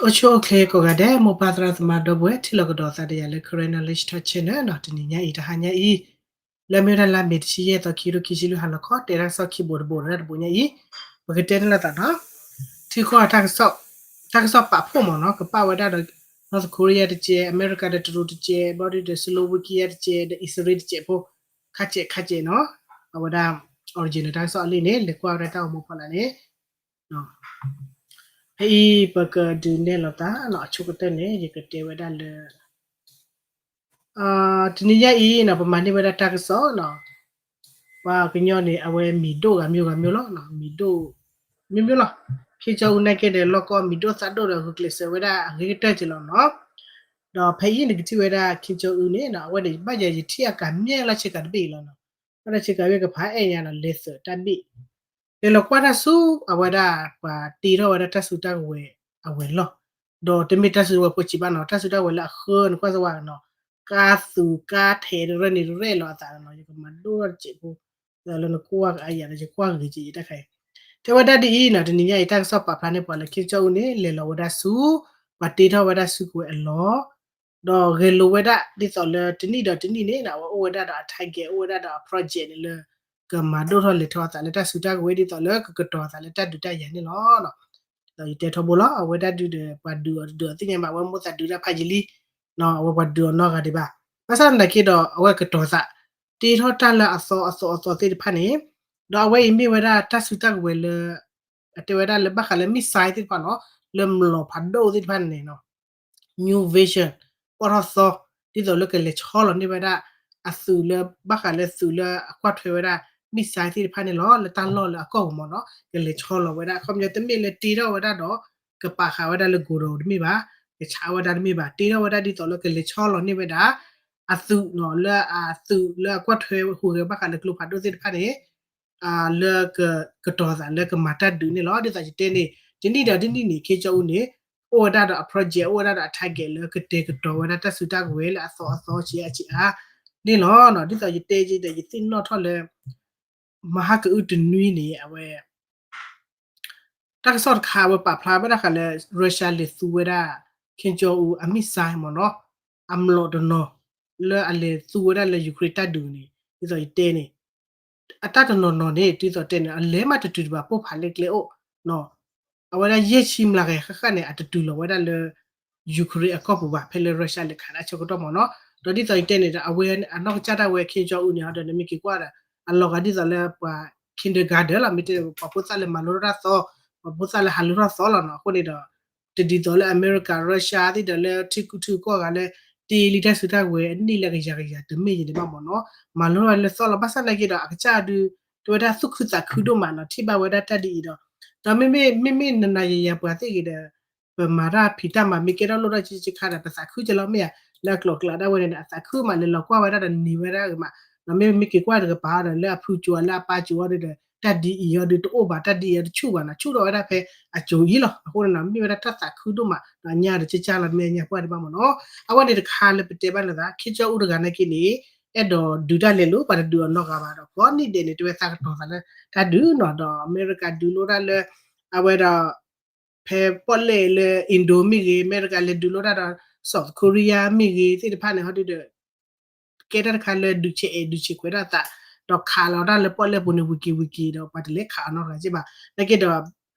အိၣ်ဆူၣ်အိၣ်ချ့ကိးဂၤဒဲး မိၢ်ပၢ်သရၣ်သမါဒီပုၢ်ဝဲၢ် ထံၣ်လိာ်ကဒီးသးဒီးယၤလၢ Karen Knowledge Talk Channel နီၤ, တနံၤညါအံၤ တဟါညါအံၤ လၢမ့ၢ်ဝဲဒၣ်လါမ့ၤတဆံယဲၢ်သီ ခံကထိခံဆံလွံၢ် ဟါလီၤခီ တဲတၢ်ကစီၣ်ခံဘိတဘိ တဘိညါအံၤ ပကတဲန့ၢ်လိာ်သးနီၤ, ထံကီၢ်တၢ်ကစီၣ်, တၢ်ကစီၣ်ပာ်ဖှိၣ်မ့ၢ်နီၤ, ကပာ်ဝဲဒၣ်ဒီး North Korea တကဲး, အမဲရကၤဒီးတရူးတကဲး, ဘျီဒုဒီး Slovakia တကဲး, ဒီးအံၣ်စရ့လးတကဲးဖိ, ခါစဲးခါစဲးနီၤ, အဝဲဒၣ် original တၢ်ကစီၣ်အလံာ်န့ၣ် လဲၤကွၢ်ဝဲဒၣ်တၢ်အိၣ်မူဖီလာ်န့ၣ် ဖဲအံၤ ပကဒုးနဲၣ်လိာ်သးနီၤ, အဆိကတၢၢ်န့ၣ် ယကတဲဝဲဒၣ်လၢ တနံၤညါအံၤနီၤ ပမၤန့ၢ်ဝဲဒၣ်တၢ်ကစီၣ်နီၤ, ပှၤကညီန့ၣ် အဝဲမံၤဒိၣ်ဂၤမံၤဂၤမံၤလီၤ, မံၤဒိၣ် မံၤမံၤလီၤ, ခ့ကၠီအူနဲၣ်ကဲဒီး လီၢ်ကီၢ်မံၤဒိၣ်သၣ်ဒိၣ်ဒီး ဂုာ်ကျဲးစၢးဝဲဒၣ်အဂ့ၤကတၢၢ်က့ၤလီၤနီၤ, ဒီးဖဲအံၤန့ၣ် ကထံၣ်ဝဲဒၣ်ခ့ကၠီအူန့ၣ်နီၤ အဝဲန့ၣ် ဘၣ်ယၤယထံၣ်အကၤမ့ၢ်လီၤဆ့ကၤတဘ့ၣ်အံၤလီၤနီၤ, ဘၣ်လီၤဆ့ကၤဝဲကဖးအဲၣ်ညါနီၤ လဲၤသုးတၢ်ဘ့ၣ် လဲၤလီၤကွၢ်တၢ်ဆူ အဝဲဒၣ် ပှၤတ့ထီၣ်ဝဲဒၣ်တၢ်စုတၢ်ကဝဲၤအဝဲၤလီၢ်, ဒီးတမ့ၢ်တၢ်စုတၢ်ကဝဲၤဖိဆံးဘၣ်နီၤ, တၢ်စုတၢ်ကဝဲၤလၢအဃၢန့ၣ်ကွၢ်စ့ၢ်ဝဲနီၤ, ကါသူးကါထဲးတရဲၣ်န့ၣ်တရဲၣ်လီၤအသးနီၤ, ယကမၤဒိၣ်ထီၣ်တစဲးဖိ, ဒီးလၢနကွၢ်အယၤဒီး ယကွၢ်ဂ့ၤက့ၤယတၢ်ခါအံၤ, တဲဝဲဒၣ်ဒ်အံၤနီၤ, တနံၤညါအံၤ တၢ်ကစီၣ်ပာ်ဖျါန့ၢ်ပှၤလၢ ခ့ကၠီအူန့ၣ် လဲၤလီၤဝဲဒၣ်ဆူ ပှၤတ့ထီၣ်ဝဲဒၣ်စုကဝဲၤအလီၢ် ဒီးဂဲၤလိာ်ဝဲဒၣ်ဒ်သိးလၢတနံၣ်ဒီးတနံၣ်န့ၣ် အဝဲအိၣ်ဝဲဒၣ်ဒီးအ target အိၣ်ဝဲဒၣ်ဒီးအ project န့ၣ်လၢ ကမၤဒိၣ်ထီၣ်လဲၤထီၣ်အသးလၢတၢ်စုတၢ်ကဝဲၤဒ်သိးလၢကကတီၤအသးလၢတၢ်ဒုးတၢ်ယၤန့ၣ်လီၤ. ဒီးယတဲထီဘိလီၤ အဝဲဒၣ်ဒုးဒီး ပှၤဒုးအီၤတဒုးအီၤသ့ၣ်ညါဘၣ် အဝဲမိၣ်သးဒုးတၢ်ဖးယံာ်လံ, အဝဲပှၤဒုးအီၤနီတဂၤဒံးဘၣ်, ဘၣ်ဆၣ်သနာ်က့ဒီး အဝဲကတီၤသး တ့ထီၣ်တၢ်လၢအသီအသီအသီသ့ၣ်တဖၣ်န့ၣ်, ဒီးအဝဲအံၤမ့ၢ်ဝဲဒၣ်တၢ်စုတၢ်ကဝဲၤလၢ အတဲဝဲဒၣ်လၢဘၣ်ဃးလၢ missile သ့ၣ်တဖၣ်နီၤ, လၢမျိာ်ဖးဒိၣ်သ့ၣ်တဖၣ်န့ၣ်နီၤ new version ပီၣ်ထီၣ်သီ, ဒ်သိးလၢကလဲၤဆီလီၤန့ၢ်ဝဲဒၣ် အသုးလၢ ဘၣ်ဃးလၢသုးလၢအကွၢ်ထွဲဝဲဒၣ် missile သ့ၣ်တဖၣ်န့ၣ်လီၤ, လၢတၢ်လီၢ်လၢအကီၢ်ပူၤမ့ၢ်နီၤ, ကလဲၤဆီလီၤဝဲဒၣ် အခီပညီတမ့ၢ်လၢတ့ထီၣ်ဝဲဒၣ်ဒီး ကပာ်ဃာ်ဝဲဒၣ်လၢ ကီၤဒိၤ တမ့ၢ်ဘၣ်, ကဆးဝဲဒၣ်တမ့ၢ်ဘၣ်, တ့ထီၣ်ဝဲဒၣ်ဒ်သိးလၢကလဲၤဆီလီၤန့ၢ်ဝဲဒၣ် အသုးနီၤ လၢအသုးလၢအကွၢ်ထွဲဟူးဂဲၤဘၣ်ဃးလၢကျိဖးဒိၣ်သ့ၣ်တဖၣ်န့ၣ် လၢကတီၤသးလၢကမၤတၢ်ဒုးန့ၣ်လီၤ. ဒ်သိးယတဲန့ၣ် တနံၣ်ဒီးတနံၣ်န့ၣ် ခ့ကၠီအူန့ၣ် အိၣ်ဝဲဒၣ်ဒီးအ project အိၣ်ဝဲဒၣ်ဒီးအ target လၢကတဲာ်ကတီၤဝဲဒၣ်တၢ်စုတၢ်ကဝဲၤလၢအသီအသီဆံးအါဆံးအါန့ၣ်လီၤ. ဒ်သိးယတဲယဒီးယသ့ၣ်နီၣ်ထီၣ်လၢ မဟါကအုတနွံန့ၣ် အဝဲ တၢ်ကစီၣ်တခါအဝဲပာ်ဖျါဘၣ်တၢ်ဃးလၢ Russia လဲၤသူဝဲဒၣ် ခ့ကၠီအူအ missile မ့ၢ်နီၤ, အမျိာ်တနီၤ လၢအလဲၤသူဝဲဒၣ်လၢ Ukraine တၢ်ဒုးန့ၣ် ဒ်သိးယတဲန့ၣ် အတၢ်တနီၤနီၤန့ၣ် ဒ်သိးတဲန့ၣ် အလဲၤမးတတုၤတဘၣ် ပိၢ်ဖးလဲၢ်ကျဲအိၣ် အဝဲဒၣ်ယဲၢ်ဆံမျးကယၤဃၣ်ဃၣ်န့ၣ် အတတုၤလီၤဝဲဒၣ်လၢ Ukraine အကီၢ်ပူၤဘၣ် ဖဲလၢ Russia လဲၤခးဒၣ်ဆၢကတီၢ်မ့ၢ်နီၤ. ဒီးဒ်သိးယတဲန့ၣ်ဒီး အဝဲအနီၢ်ကစၢ်ဒၣ်ဝဲ ခ့ကၠီအူန့ၣ်ဒီး နမ့ၢ်က့ၤကွၢ်ဒီး အလီၤဂာ်ဒ်သိးလၢပှၤ kindergarten လီၤ, မ့ၢ်တဲပှၤဖိသၣ်လၢမၤလိထီၣ်တၢ်သီ, ပှၤဖိသၣ်လၢဟးလိထီၣ်သီလီၤနီၤ. အဃိန့ၣ်ဒီး တဒ်သိးလၢအမဲရကၤ Russia သ့ၣ်ဒီးလၢထံကူထံကီၢ်ဂၤလၢ တ့လံတၢ်စုတၢ်ကဝဲၤအနံၣ်လၢကယၤကယၤတမ့ၢ်ယၤန့ၣ်ဘၣ်မ့ၢ်နီၤ, မၤလိထီၣ်လၢသီလီၤ. ဘၣ်ဆၣ်သနာ်က့ဒီး အကစၢ်ဒုး တဲဝဲဒၣ်သူၣ်ခုသးခုဒိၣ်မးနီၤ, ထံၣ်ဘၣ်ဝဲဒၣ်တၢ်ဒ်အံၤဒီး ဒီးမ့မ့ၢ် မ့မ့ၢ်နၤယၤယၤပှၤသ့ၣ်ဂ့ၤဒီး ပမၤတၢ်ဖံးတၢ်မၤမ့ၢ်ကဲထီၣ်လိၣ်ထီၣ်ဆံးဆံးခါဒီး ပသးခုကလီၤမ့ၢ်ဧါ, လၢအကျိၤအကျဲဒၣ်ဝဲန့ၣ်ဒီး အသးခုမး လဲၤလီၤကွၢ်ဝဲဒၣ်ဒီးန့ၢ်ဝဲဒၣ်ဂ့ၤမး, ဒီးမ့မ့ၢ်က့ၤကွၢ်တကပၤဒီး လၢအဖုကၠိၤလၢအပၢ်ကၠိၤအီၤဒီး တၢ်ဒ်အံၤအီၤဒီးတအိၣ်ဘၣ်, တၢ်ဒ်အံၤအီၤတဆူၣ်ဘၣ်နီၤ, ဆူၣ်ထီၣ်ဝဲဒၣ်ဖဲအကၠိၤအံၤလီၤ. အဃိန့ၣ်နီၤ မ့ၢ်ဝဲဒၣ်တၢ်သးခုဒိၣ်မး ဒီးအညါဒီးကၠၢ်ကၠၢ်လီၤ မ့ၢ်အညါပှၢ်ဒံးဘၣ်မ့ၢ်နီၤ. အဝဲန့ၣ်တခါလၢပတဲဘၣ်လိာ်သး ခ့ကၠီအူတဂၤနာ်က့န့ၣ် အဲၣ်ဒိးဒုးတၢ်လဲၤလိာ် ပှၤတဒုးအီၤနီတဂၤဘၣ်ဒီး ကိးနံၣ်ဒဲးန့ၣ် တဲဝဲသးကတီၤသးလၢတၢ်ဒုးနီၤ, ဒီးအမဲရကၤဒုးလိတၢ်လၢ အဝဲဒီး ဖဲပီၣ်လဲၣ်လၢ Indo မ့ၢ်ဂ့ၤ, အမဲရကၤလဲၤဒုးလိတၢ်ဒီး South Korea မ့ၢ်ဂ့ၤ သ့ၣ်တဖၣ်န့ၣ် ဟီဒုဒီး ကဲတၢ်တခါလၢဒုးဆဲးအဲး ဒုးဆဲးခွဲးတၢ်သး, ဒီးခးလီၤတၢ်လၢပီၣ်လဲၣ်ပူၤန့ၣ် ဝံၤက့ၤဝံၤက့ၤဒီး ပှၤတလဲၤခးအီၤနီတဂၤက့ဘၣ်. နာ်က့ဒီး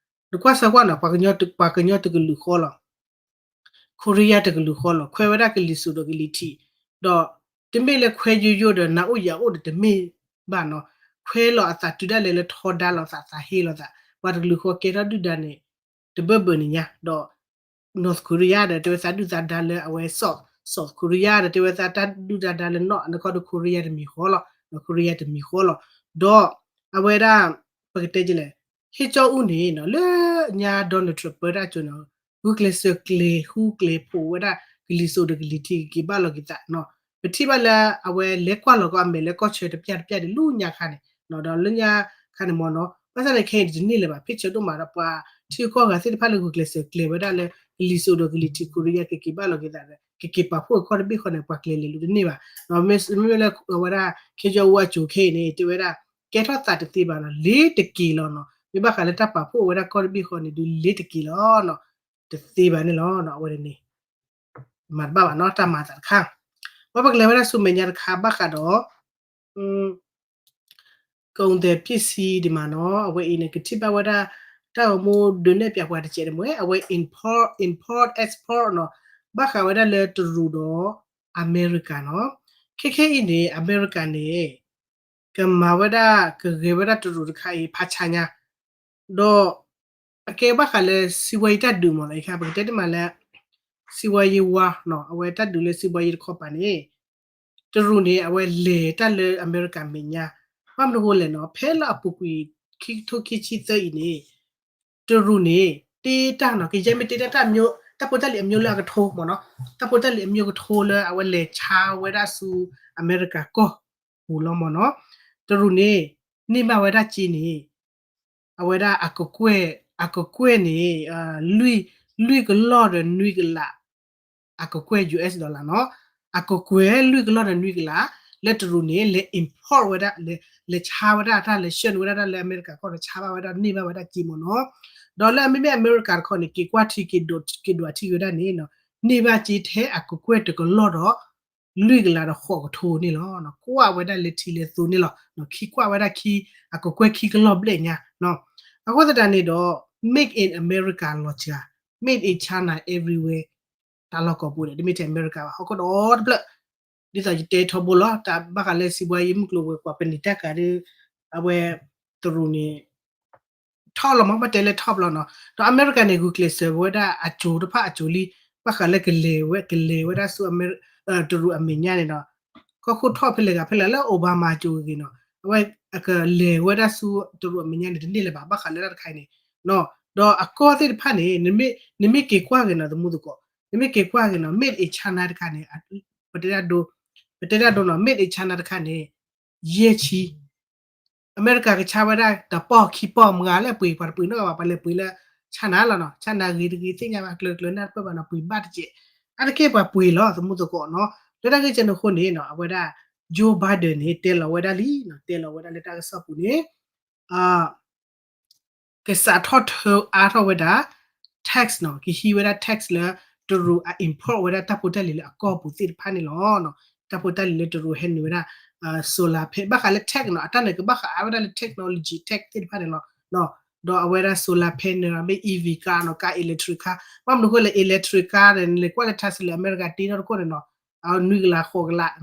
နကွၢ်စၢၤကွၢ်နီၤ ပှၤကညီတကလုာ်ဃီလီၤ Korea တကလုာ်ဃီလီၤ, ခွဲးဝဲဒၣ်ကလံၤစိးဒီးကလံၤထံး, ဒီးတမ့ၢ်လၢခွဲးယိယိဒီး နၤအိၣ်ယၤအိၣ်ဒီးတမ့ၢ်ဘၣ်နီၤ, ခွဲးလီၤအသးတုၤဒၣ်လဲာ်လၢထီဒါလီၤသး သးဟ့လီၤသး, ပှၤတကလုာ်ဃီကဲထီၣ်ဒုၣ်ဒါန့ၣ် တဘၢၣ်ဘၢၣ်န့ၣ်ညါ, ဒီး North Korea ဒီးတဲဝဲသးဒုၣ်ဒါဒါလၢအဝဲ South, South Korea ဒီးတဲဝဲသးတၢ်ဒုၣ်ဒါဒါလၢ North နကီၢ်ဒီး Korea တမံၤဃီလီၤ, ဒီး Korea တမံၤဃီလီၤ, ဒီး အဝဲဒၣ် ပကတဲဒ်လဲၣ် ခ့ကၠီအူန့ၣ်နီၤ လၢညါ Donald Trump ပၢတၢ်အစိၤန့ၣ် ဂုာ်ကျဲးစၢးကျဲၤဃူကျဲၤဖိးဝဲဒၣ် ကလံၤစိးဒီးကလံၤထံးကက့ၤဘၣ်လီၤက့ၤသးနီၤ, ပထံၣ်ဘၣ်လၢအဝဲလဲၤကွၢ်လီၤကီးအမဲာ်လၢကီၢ်ဆၢတပျၢ်တပျၢ်ဒံးလၢညါခါန့ၣ်, ဒီးလၢညါခါန့ၣ်မ့ၢ်နီၤ ဘၣ်ဆၣ်န့ၣ်ခဲအံၤတန့ၢ်လၢၤဘၣ် ဖ့ၣ်ဆၢဒိၣ်မးဒီးပှၤထံဂုၤကီၢ်ဂၤသ့ၣ်တဖၣ်လၢဂုာ်ကျဲးစၢးကျဲၤဝဲဒၣ်လၢ ကလံၤစိးဒီးကလံၤထံး Korea ကက့ၤဘၣ်လီၤက့ၤသးဒီး ကက့ၤပာ်ဖှိၣ်အခီၣ်တဘ့ၣ်ဃီန့ၣ် ပှၤကျဲၤလဲၤလိာ်တန့ၢ်ဘၣ်, မ့မ့ၢ်လၢအဝဲဒၣ် ခ့ကၠီအူအစိၤခဲအံၤန့ၣ် တဲဝဲဒၣ် ကဲထီၣ်သးတသ့ဘၣ်နီၤ လ့ၤတက့ၤလီၤနီၤ, မ့ၢ်ဘၣ်ဃးလၢတၢ်ပာ်ဖှိၣ်ဝဲဒၣ်ကီၢ်တဘ့ၣ်ဃီန့ၣ် ဒုးလ့ၤတက့ၤလီၤနီၤ တသ့ဘၣ်န့ၣ်လီၤ. အဝဲန့ၣ် မၤတဘၣ်ဘၣ်နီၤ တၢ်မၤအသးတခါ, ဝဲပကလဲၤဝဲဒၣ်ဆူမဲာ်ညါတခါ ဘၣ်ဃးဒီး ကအိၣ်သဲးပစံးဒံးမးနီၤ အဝဲအံၤန့ၣ် ကထံၣ်ဘၣ်ဝဲဒၣ် တၢ်ဂီၤမူဒုးနဲၣ်ပၠးပှၤတစဲးတမှဲ အဝဲ import import export နီၤ ဘၣ်ဃးဝဲဒၣ်လၢတရူးဒီး အမဲရကၤနီၤ. ခဲခဲအံၤန့ၣ် အမဲရကၤန့ၣ် ကမၤဝဲဒၣ် ကဂဲၤဝဲဒၣ်တရူးတခါအံၤ ဖးဆါညါ ဒီး အကဲဘၣ်ဃးလၢစံးဘှါယံၤတၢ်ဒုးမးလီၤ အခါ ပကတဲတမးလၢ စံးဘှါယံၤဝါနီၤ အဝဲတၢ်ဒုးလၢစံးဘှါယံၤတခီပၤန့ၣ် တရူးန့ၣ် အဝဲလဲၤတၢ်လၢအမဲရကၤမဲာ်ညါ ဘၣ်မနုၤဃိလဲၣ်နီၤ ဖဲလၢအပူၤကွံာ် ခံကထိခံဆံသၢအံၤန့ၣ် တရူးန့ၣ် တ့တၢ်နီၤ ကယဲၢ်မ့ၢ်တ့တၢ် တၢ် တၢ်ဖိတၢ်လံၤအမျိုးလၢအကထိမးနီၤ တၢ်ဖိတၢ်လံၤအမျိုးကထိလၢအဝဲလဲၤဆါဝဲဒၣ်ဆူအမဲရကၤကီၢ်ပူၤလီၤမးနီၤ တရူးန့ၣ် န့ၢ်ဘၣ်ဝဲဒၣ်စ့န့ၣ် အဝဲဒၣ်အကကွဲၢ် အကကွဲၢ်န့ၣ် လွံၢ် လွံၢ်ကလီၢ်ဒီးနွံကလး အကကွဲၢ် US dollar နီၤ အကကွဲၢ်လွံၢ်ကလီၢ်ဒီးနွံကလး လၢတရူးန့ၣ် လဲၤ import ဝဲဒၣ် လဲၤ လဲၤဆါဝဲဒၣ်တၢ် လဲၤဆှၢနုာ်ဝဲဒၣ်တၢ်လၢအမဲရကၤကီၢ်ဒီးဆါဘၣ်ဝဲဒၣ် န့ၢ်ဘၣ်ဝဲဒၣ်စ့မးနီၤ ဒီးလၢအမ့မ့ၢ်အမဲရကၤတခီန့ၣ် က့ၤကွၢ်ထံ က့ၤဒိး က့ၤဒိးထံဝဲဒၣ်န့ၣ် န့ၢ်ဘၣ်စ့ထဲအကကွဲၢ်တကလီၢ်ဒီး လွံၢ်ကလးဒီးဃိးကထိန့ၣ်လီၤ. ကွၢ်ဝဲဒၣ်လၢထံလၢသိန့ၣ်လီၤ. ခံကွၢ်ဝဲဒၣ်ခံ အကကွဲၢ်ခံကလီၢ်ဘျဲၣ်ညါ အဃိသတးန့ၣ်ဒီး Made in America လီၤစှၤ Made in China everywhere တၢ်လီၢ်ကိးပူၤန့ၣ် တမ့ၢ်ထဲအမဲရကၤဘၣ် ဟီၣ်ခိၣ်ဒီတဖျၢၣ် ဒ်သိးယတဲထီဘိလီၤ တၢ်ဘၣ်ဃးလၢစံးဘှါယံၤမုၢ်ကျိၤဝဲၤကွာ် ပနံာ်တၢ်ကၤဒီး အဝဲ တရူးန့ၣ် ထီၣ်လီၤမး ဘၣ်တဲလၢထီၣ်ဘျီနီၤ ဒီးအမဲရကၤန့ၣ် ဂုာ်ကျဲးစၢးဝဲဒၣ်အစိၤတဖၣ်အစိၤလံ ဘၣ်ဃးလၢကလဲၤဝဲ ကလဲၤဝဲဒၣ်ဆူ တရူးအမဲာ်ညါန့ၣ်နီၤ ကီၢ်ခိၣ်ထီၣ်ဖဲလဲၣ်ဂၤဖဲလဲၣ်လၢ Obama အစိၤဂ့ၤဂ့ၤနီၤ အဝဲအကလဲၤဝဲဒၣ်ဆူတရူးအမဲာ်ညါန့ၣ် တန့ၢ်လၢၤဘၣ် ဘၣ်ဃးလၢတၢ်တခါအံၤန့ၣ် ဒီးအကီၢ်သ့ၣ်တဖၣ်န့ၣ် နမ့ၢ်က့ၤကွၢ်ဂ့ၤနီၤ သမူသကိး နမ့ၢ်က့ၤကွၢ်ဂ့ၤနီၤ Made in China တခါန့ၣ် ပတဲဒၣ်ဒိ ပတဲဒၣ်ဒိနီၤ Made in China တခါန့ၣ် ယဲၢ်ဆံ အမဲရကၤကဆါဝဲဒၣ်တပီၢ်ခံပီၢ်မးလၢပှ့ၤ ပှၤတပှ့ၤနီတဂၤဘၣ် ပှၤလဲၤပှ့ၤလၢ China လီၤနီၤ China ဂ့ၤတဂ့ၤသ့ၣ်ညါဘၣ် ကျၢၤကျၢၤနၢ်တပၢၢ်ဘၣ်နီၤ ပှ့ၤဘၣ်တကဲး အါတက့ၢ်ပှၤပှ့ၤလီၤ သမူသကိးနီၤ လၢတၢ်ဂ့ၢ်ကဲန့ၣ်အဃိန့ၣ်နီၤ အဝဲဒၣ် Joe Biden န့ၣ် တဲလီၤဝဲဒၣ်လံ တဲလီၤဝဲဒၣ်လၢတၢ်ကစီၣ်ပူၤန့ၣ် ကစးထီၣ်ထၢအါထီၣ်ဝဲဒၣ် tax နီၤ ကဟံးဝဲဒၣ် tax လၢ တရူးအ import ဝဲဒၣ်တၢ်ဖိတၢ်လံၤလၢအကီၢ်ပူၤသ့ၣ်တဖၣ်န့ၣ်လီၤ. တၢ်ဖိတၢ်လံၤလၢတရူးဟဲနုာ်ဝဲဒၣ် solar panel ဘၣ်ဃးလၢ tech နီၤ အတၢ်န့ၣ်ကဘၣ်ဃးအါဝဲဒၣ်လၢ technology tech သ့ၣ်တဖၣ်န့ၣ်လီၤ. ဒီးအဝဲဒၣ် solar panel မ့ၢ် EV car နီၤ car electric car ဘၣ်မနုၤဃိလဲၣ် electric car န့ၣ် နလဲၤကွၢ်လၢ Tesla လၢအမဲရကၤတ့ထီၣ်တခိၣ်န့ၣ်နီၤ နွံကလးဃိးကလး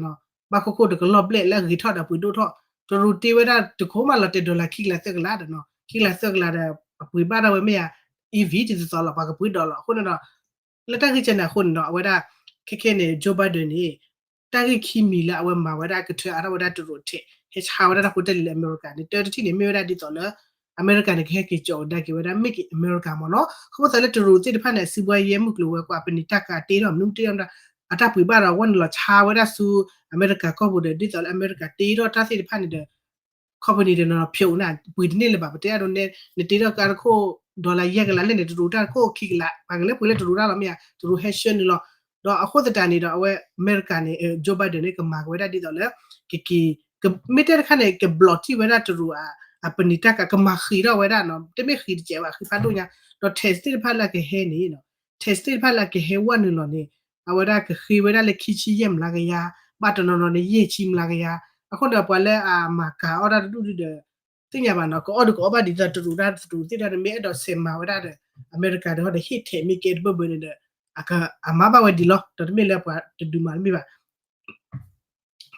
ဘၣ်ခိၣ်ခိၣ်တကလီၢ်ဘျဲၣ်လၢအဂ့ၤထီၣ်ဒီးပှ့ၤဒိၣ်ထီၣ် တရူးတ့ဝဲဒၣ်တခိၣ်မးလီၤတဲာ် dollar ခံကလးသၢကလးဒီးနီၤ ခံကလးသၢကလးဒီး အပှ့ၤဘၣ်ဒၣ်ဝဲမ့ၢ်ဧါ EV တသိးသိးလီၤ ပှၤကပှ့ၤဒီးလီၤ အဃိန့ၣ်ဒီး လၢတၢ်ဂ့ၢ်ကဲန့ၣ်အဃိန့ၣ်ဒီး အဝဲဒၣ် ခဲခဲန့ၣ် Joe Biden န့ၣ် တၢ်ဂ့ၢ်ခံမံၤလၢအဝဲမၤဝဲဒၣ်ကထၢအါထီၣ်ဝဲဒၣ်တရူးထဲး ဟဲဆါဝဲဒၣ်တၢ်ဖိတၢ်လံၤလၢအမဲရကၤန့ၣ် တၢ်တထံၣ်န့ၣ် မ့ၢ်ဝဲဒၣ်ဒ်သိးလၢ အမဲရကၤန့ၣ် ကဟဲက့ၤကၠီၤကဒါက့ၤဝဲဒၣ် Make in America မ့ၢ်နီၤ ခီဖျိလၢတရူးသ့ၣ်တဖၣ်န့ၣ် စံးဘှါယဲမုၢ်ကျိၤဝဲၤကွာ် ပနံာ်တၢ်ကၤတ့ထီၣ်မနုၤတ့ထီၣ် အတၢ်ပှ့ၤဘၣ်ဒီး ဝဲနုာ်လီၤဆါဝဲဒၣ်ဆူ အမဲရကၤကီၢ်ပူၤဒီး ဒ်သိးလၢအမဲရကၤတ့ထီၣ်တၢ်သ့ၣ်တဖၣ်န့ၣ်ဒီး company ဒီးနီၤ ဖျိးနၤ ပှ့ၤတန့ၢ်လၢၤဘၣ် ပတဲအဒိန့ၣ် နတ့ထီၣ်ကါတခိၣ် dollar ယဲၢ်ကလးလဲၣ်န့ၣ် တရူးတၢ်တခိၣ်ခံကလး ပှၤကလဲၤပှ့ၤလၢတရူးတၢ်လီၤမ့ၢ်ဧါ တရူးဟဲဆှၢနုာ်လီၤ ဒီးအဃိသတးန့ၣ်ဒီး အဝဲအမဲရကၤန့ၣ် Joe Biden န့ၣ် ကမၤက့ၤဝဲဒၣ်ဒ်သိးလၢ ကက့ၤ မ့ၢ်တဲတခါန့ၣ် ကဘျီးထံၣ်ဝဲဒၣ်တရူး အပနံာ်တၢ်ကၤ ကမၤဃံးထီၣ်ဝဲဒၣ်နီၤ တမ့ၢ်ဃံးတစဲးဘၣ် ဃံးဖးဒိၣ်ညါ ဒီး tax သ့ၣ်တဖၣ်လၢအကဟဲန့ၣ် tax သ့ၣ်တဖၣ်လၢအကဟဲဝဲနုာ်လီၤန့ၣ် အဝဲဒၣ်ကဃ့ဝဲဒၣ်လၢခံဆံယဲၢ်မျးကယၤ ဘၣ်တနီၤနီၤန့ၣ် ယဲၢ်ဆံမျးကယၤ အဃိန့ၣ် ပှၤလၢအမၤကၤအီၣ်တၢ်တဒူၣ်ဒုဒီး သ့ၣ်ညါဘၣ်နီၤ ကအီၣ်ဒုးကအီၣ်ဘၣ်ဒ်သိးတရူးတၢ်တရူးသ့ၣ်တဖၣ်န့ၣ် မ့ၢ်အဲၣ်ဒိးဆဲးမၤဝဲဒၣ်ဒီး အမဲရကၤဒီး ဟီဒီး ဟ့ၣ်ထဲးမ့ၢ်ကဲတဘၢဘၢန့ၣ်ဒီး အမၤဘၣ်ဝဲဒ်လီၤ ဒီးတမ့ၢ်လၢပှၤတဒုးမၤတမ့ၢ်ဘၣ်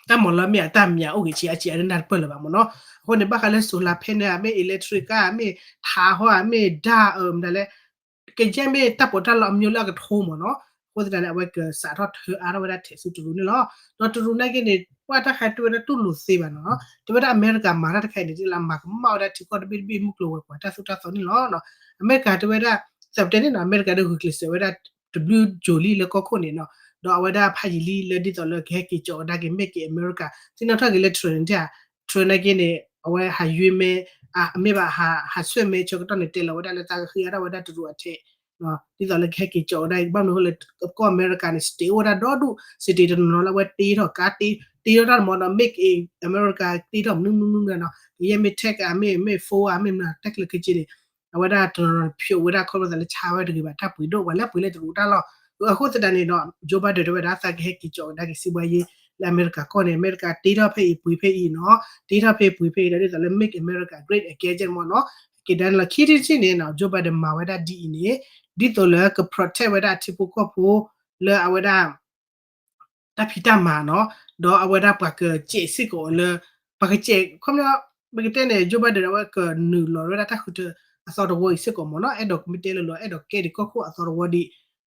တၢ်မၤလီၤမ့ၢ်အတၢ်မၤအိၣ်ဂ့ၤဆံးအါဆံးအါဒၣ်နၢ်တပၢၢ်လၢၤဘၣ်မ့ၢ်နီၤ အဃိန့ၣ် ဘၣ်ဃးလၢ solar panel မ့ၢ် electric car မ့ၢ် ထးဟီ မ့ၢ်ဒၣ်အမတၤလဲၣ် ကယဲၢ်မ့ၢ်တၢ်ပီးတၢ်လီအမျိုးလၢအကထိမ့ၢ်နီၤ အဃိသတးန့ၣ် အဝဲကစးထီၣ်ထၢအါထီၣ်ဝဲဒၣ်ထဲးဆူတရူးန့ၣ်လီၤ ဒီးတရူးနာ်က့န့ၣ် ကွၢ်တၢ်ခါတဲဝဲဒၣ်တူၢ်လိာ်သ့ဘၣ်နီၤ တဲဝဲဒၣ်အမဲရကၤမၤတၢ်တခါအံၤန့ၣ် ဒ်လၢမၤကမၣ်ဝဲဒၣ်ထံကီၢ်တဘ့ၣ်တဘ့ၣ်မုၢ်ကျိၤဝဲၤကွာ်တၢ်သိၣ်တၢ်သီန့ၣ်လီၤ အမဲရကၤတဲဝဲဒၣ် သးပတဲန့ၣ်နီၤ အမဲရကၤဒီးဂုာ်ကျဲးစၢးဝဲဒၣ် တဘျုးကၠိၤလံလၢကီၢ်ခိၣ်န့ၣ်နီၤ ဒီးအဝဲဒၣ်ဖးယံာ်လံလၢဒ်သိးလၢကဟဲက့ၤကၠီၤကဒါက့ၤ make in America သ့ၣ်နီၣ်ထီၣ်က့ၤလၢ Trump န့ၣ် Trump နာ်က့န့ၣ် အဝဲဟးယွ့မဲ အမ့ၢ်ဘၣ်ဟးဆွဲၣ်မဲဆၢကတီၢ်န့ၣ် တဲလီၤဝဲဒၣ်လၢသးကဃ့အါထီၣ်ဝဲဒၣ်တရူးအထဲး ဒ်သိးလၢကဟဲက့ၤကၠီၤကဒါက့ၤ ဘၣ်မနုၤအဃိလဲၣ် ကီၢ်အမဲရကၤန့ၣ် state အိၣ်ဝဲဒၣ်ဒီဒူၣ် state တနီၤနီၤလၢအဝဲတ့ထီၣ်ကါ တ့ထီၣ်တၢ်တမံၤဒီး make in America တ့ထီၣ်မနုၤမနုၤမနုၤနီၤ ကယဲၢ်မ့ၢ် tech ဧါ မ့ၢ် မ့ၢ် phone ဧါ မ့ၢ်မနုၤ တၢ်ခဲလၢာ်ခဲဆ့န့ၣ် အဝဲဒၣ်တရီၤဖျိးဝဲဒၣ်ခီဖျိသးလၢဆါဝဲတဂ့ၤဘၣ် တၢ်ပှ့ၤဒိၣ် ပှၤလၢအပှ့ၤလၢတရူးတၢ်လီၢ်. အဃိသတးန့ၣ်ဒီး Joe Biden တဲဝဲဒၣ် သးကဟဲက့ၤကၠီကဒါက့ၤစံးဘှါယ့လၢအမဲရကၤကီၢ်န့ၣ် အမဲရကၤတ့ထီၣ်ဖဲအံၤပှ့ၤဖဲအံၤနီၤ, တ့ထီၣ်ဖဲအံၤပှ့ၤဖဲအံၤဒီး ဒ်သိးလၢ Make America Great Again မ့ၢ်နီၤ. က့ၤဒၣ်န့ၣ်လီၤ ခံထံၣ်တထံၣ်န့ၣ်နီၤ Joe Biden မၤဝဲဒၣ်ဒ်အံၤန့ၣ် ဒ်သိးလၢက protect ဝဲဒၣ်အထံဖိကီၢ်ဖိ လၢအဝဲဒၣ် တၢ်ဖံးတၢ်မၤနီၤ, ဒီးအဝဲဒၣ်ပှၤကစဲးစ့ၢ်ကီးလၢ ပှၤကစဲး ခီပညီ ပကတဲန့ၣ် Joe Biden အဝဲကနုာ်လီၤဝဲဒၣ်တၢ်ဃုထၢအသီတဝီအံၤစ့ၢ်ကီးမ့ၢ်နီၤ, အဲၣ်ဒိးကမ့ၢ်တဲလၢလီၤ အဲၣ်ဒိးကဲဒံးကီၢ်ခိၣ်အသီတဝီဒံး.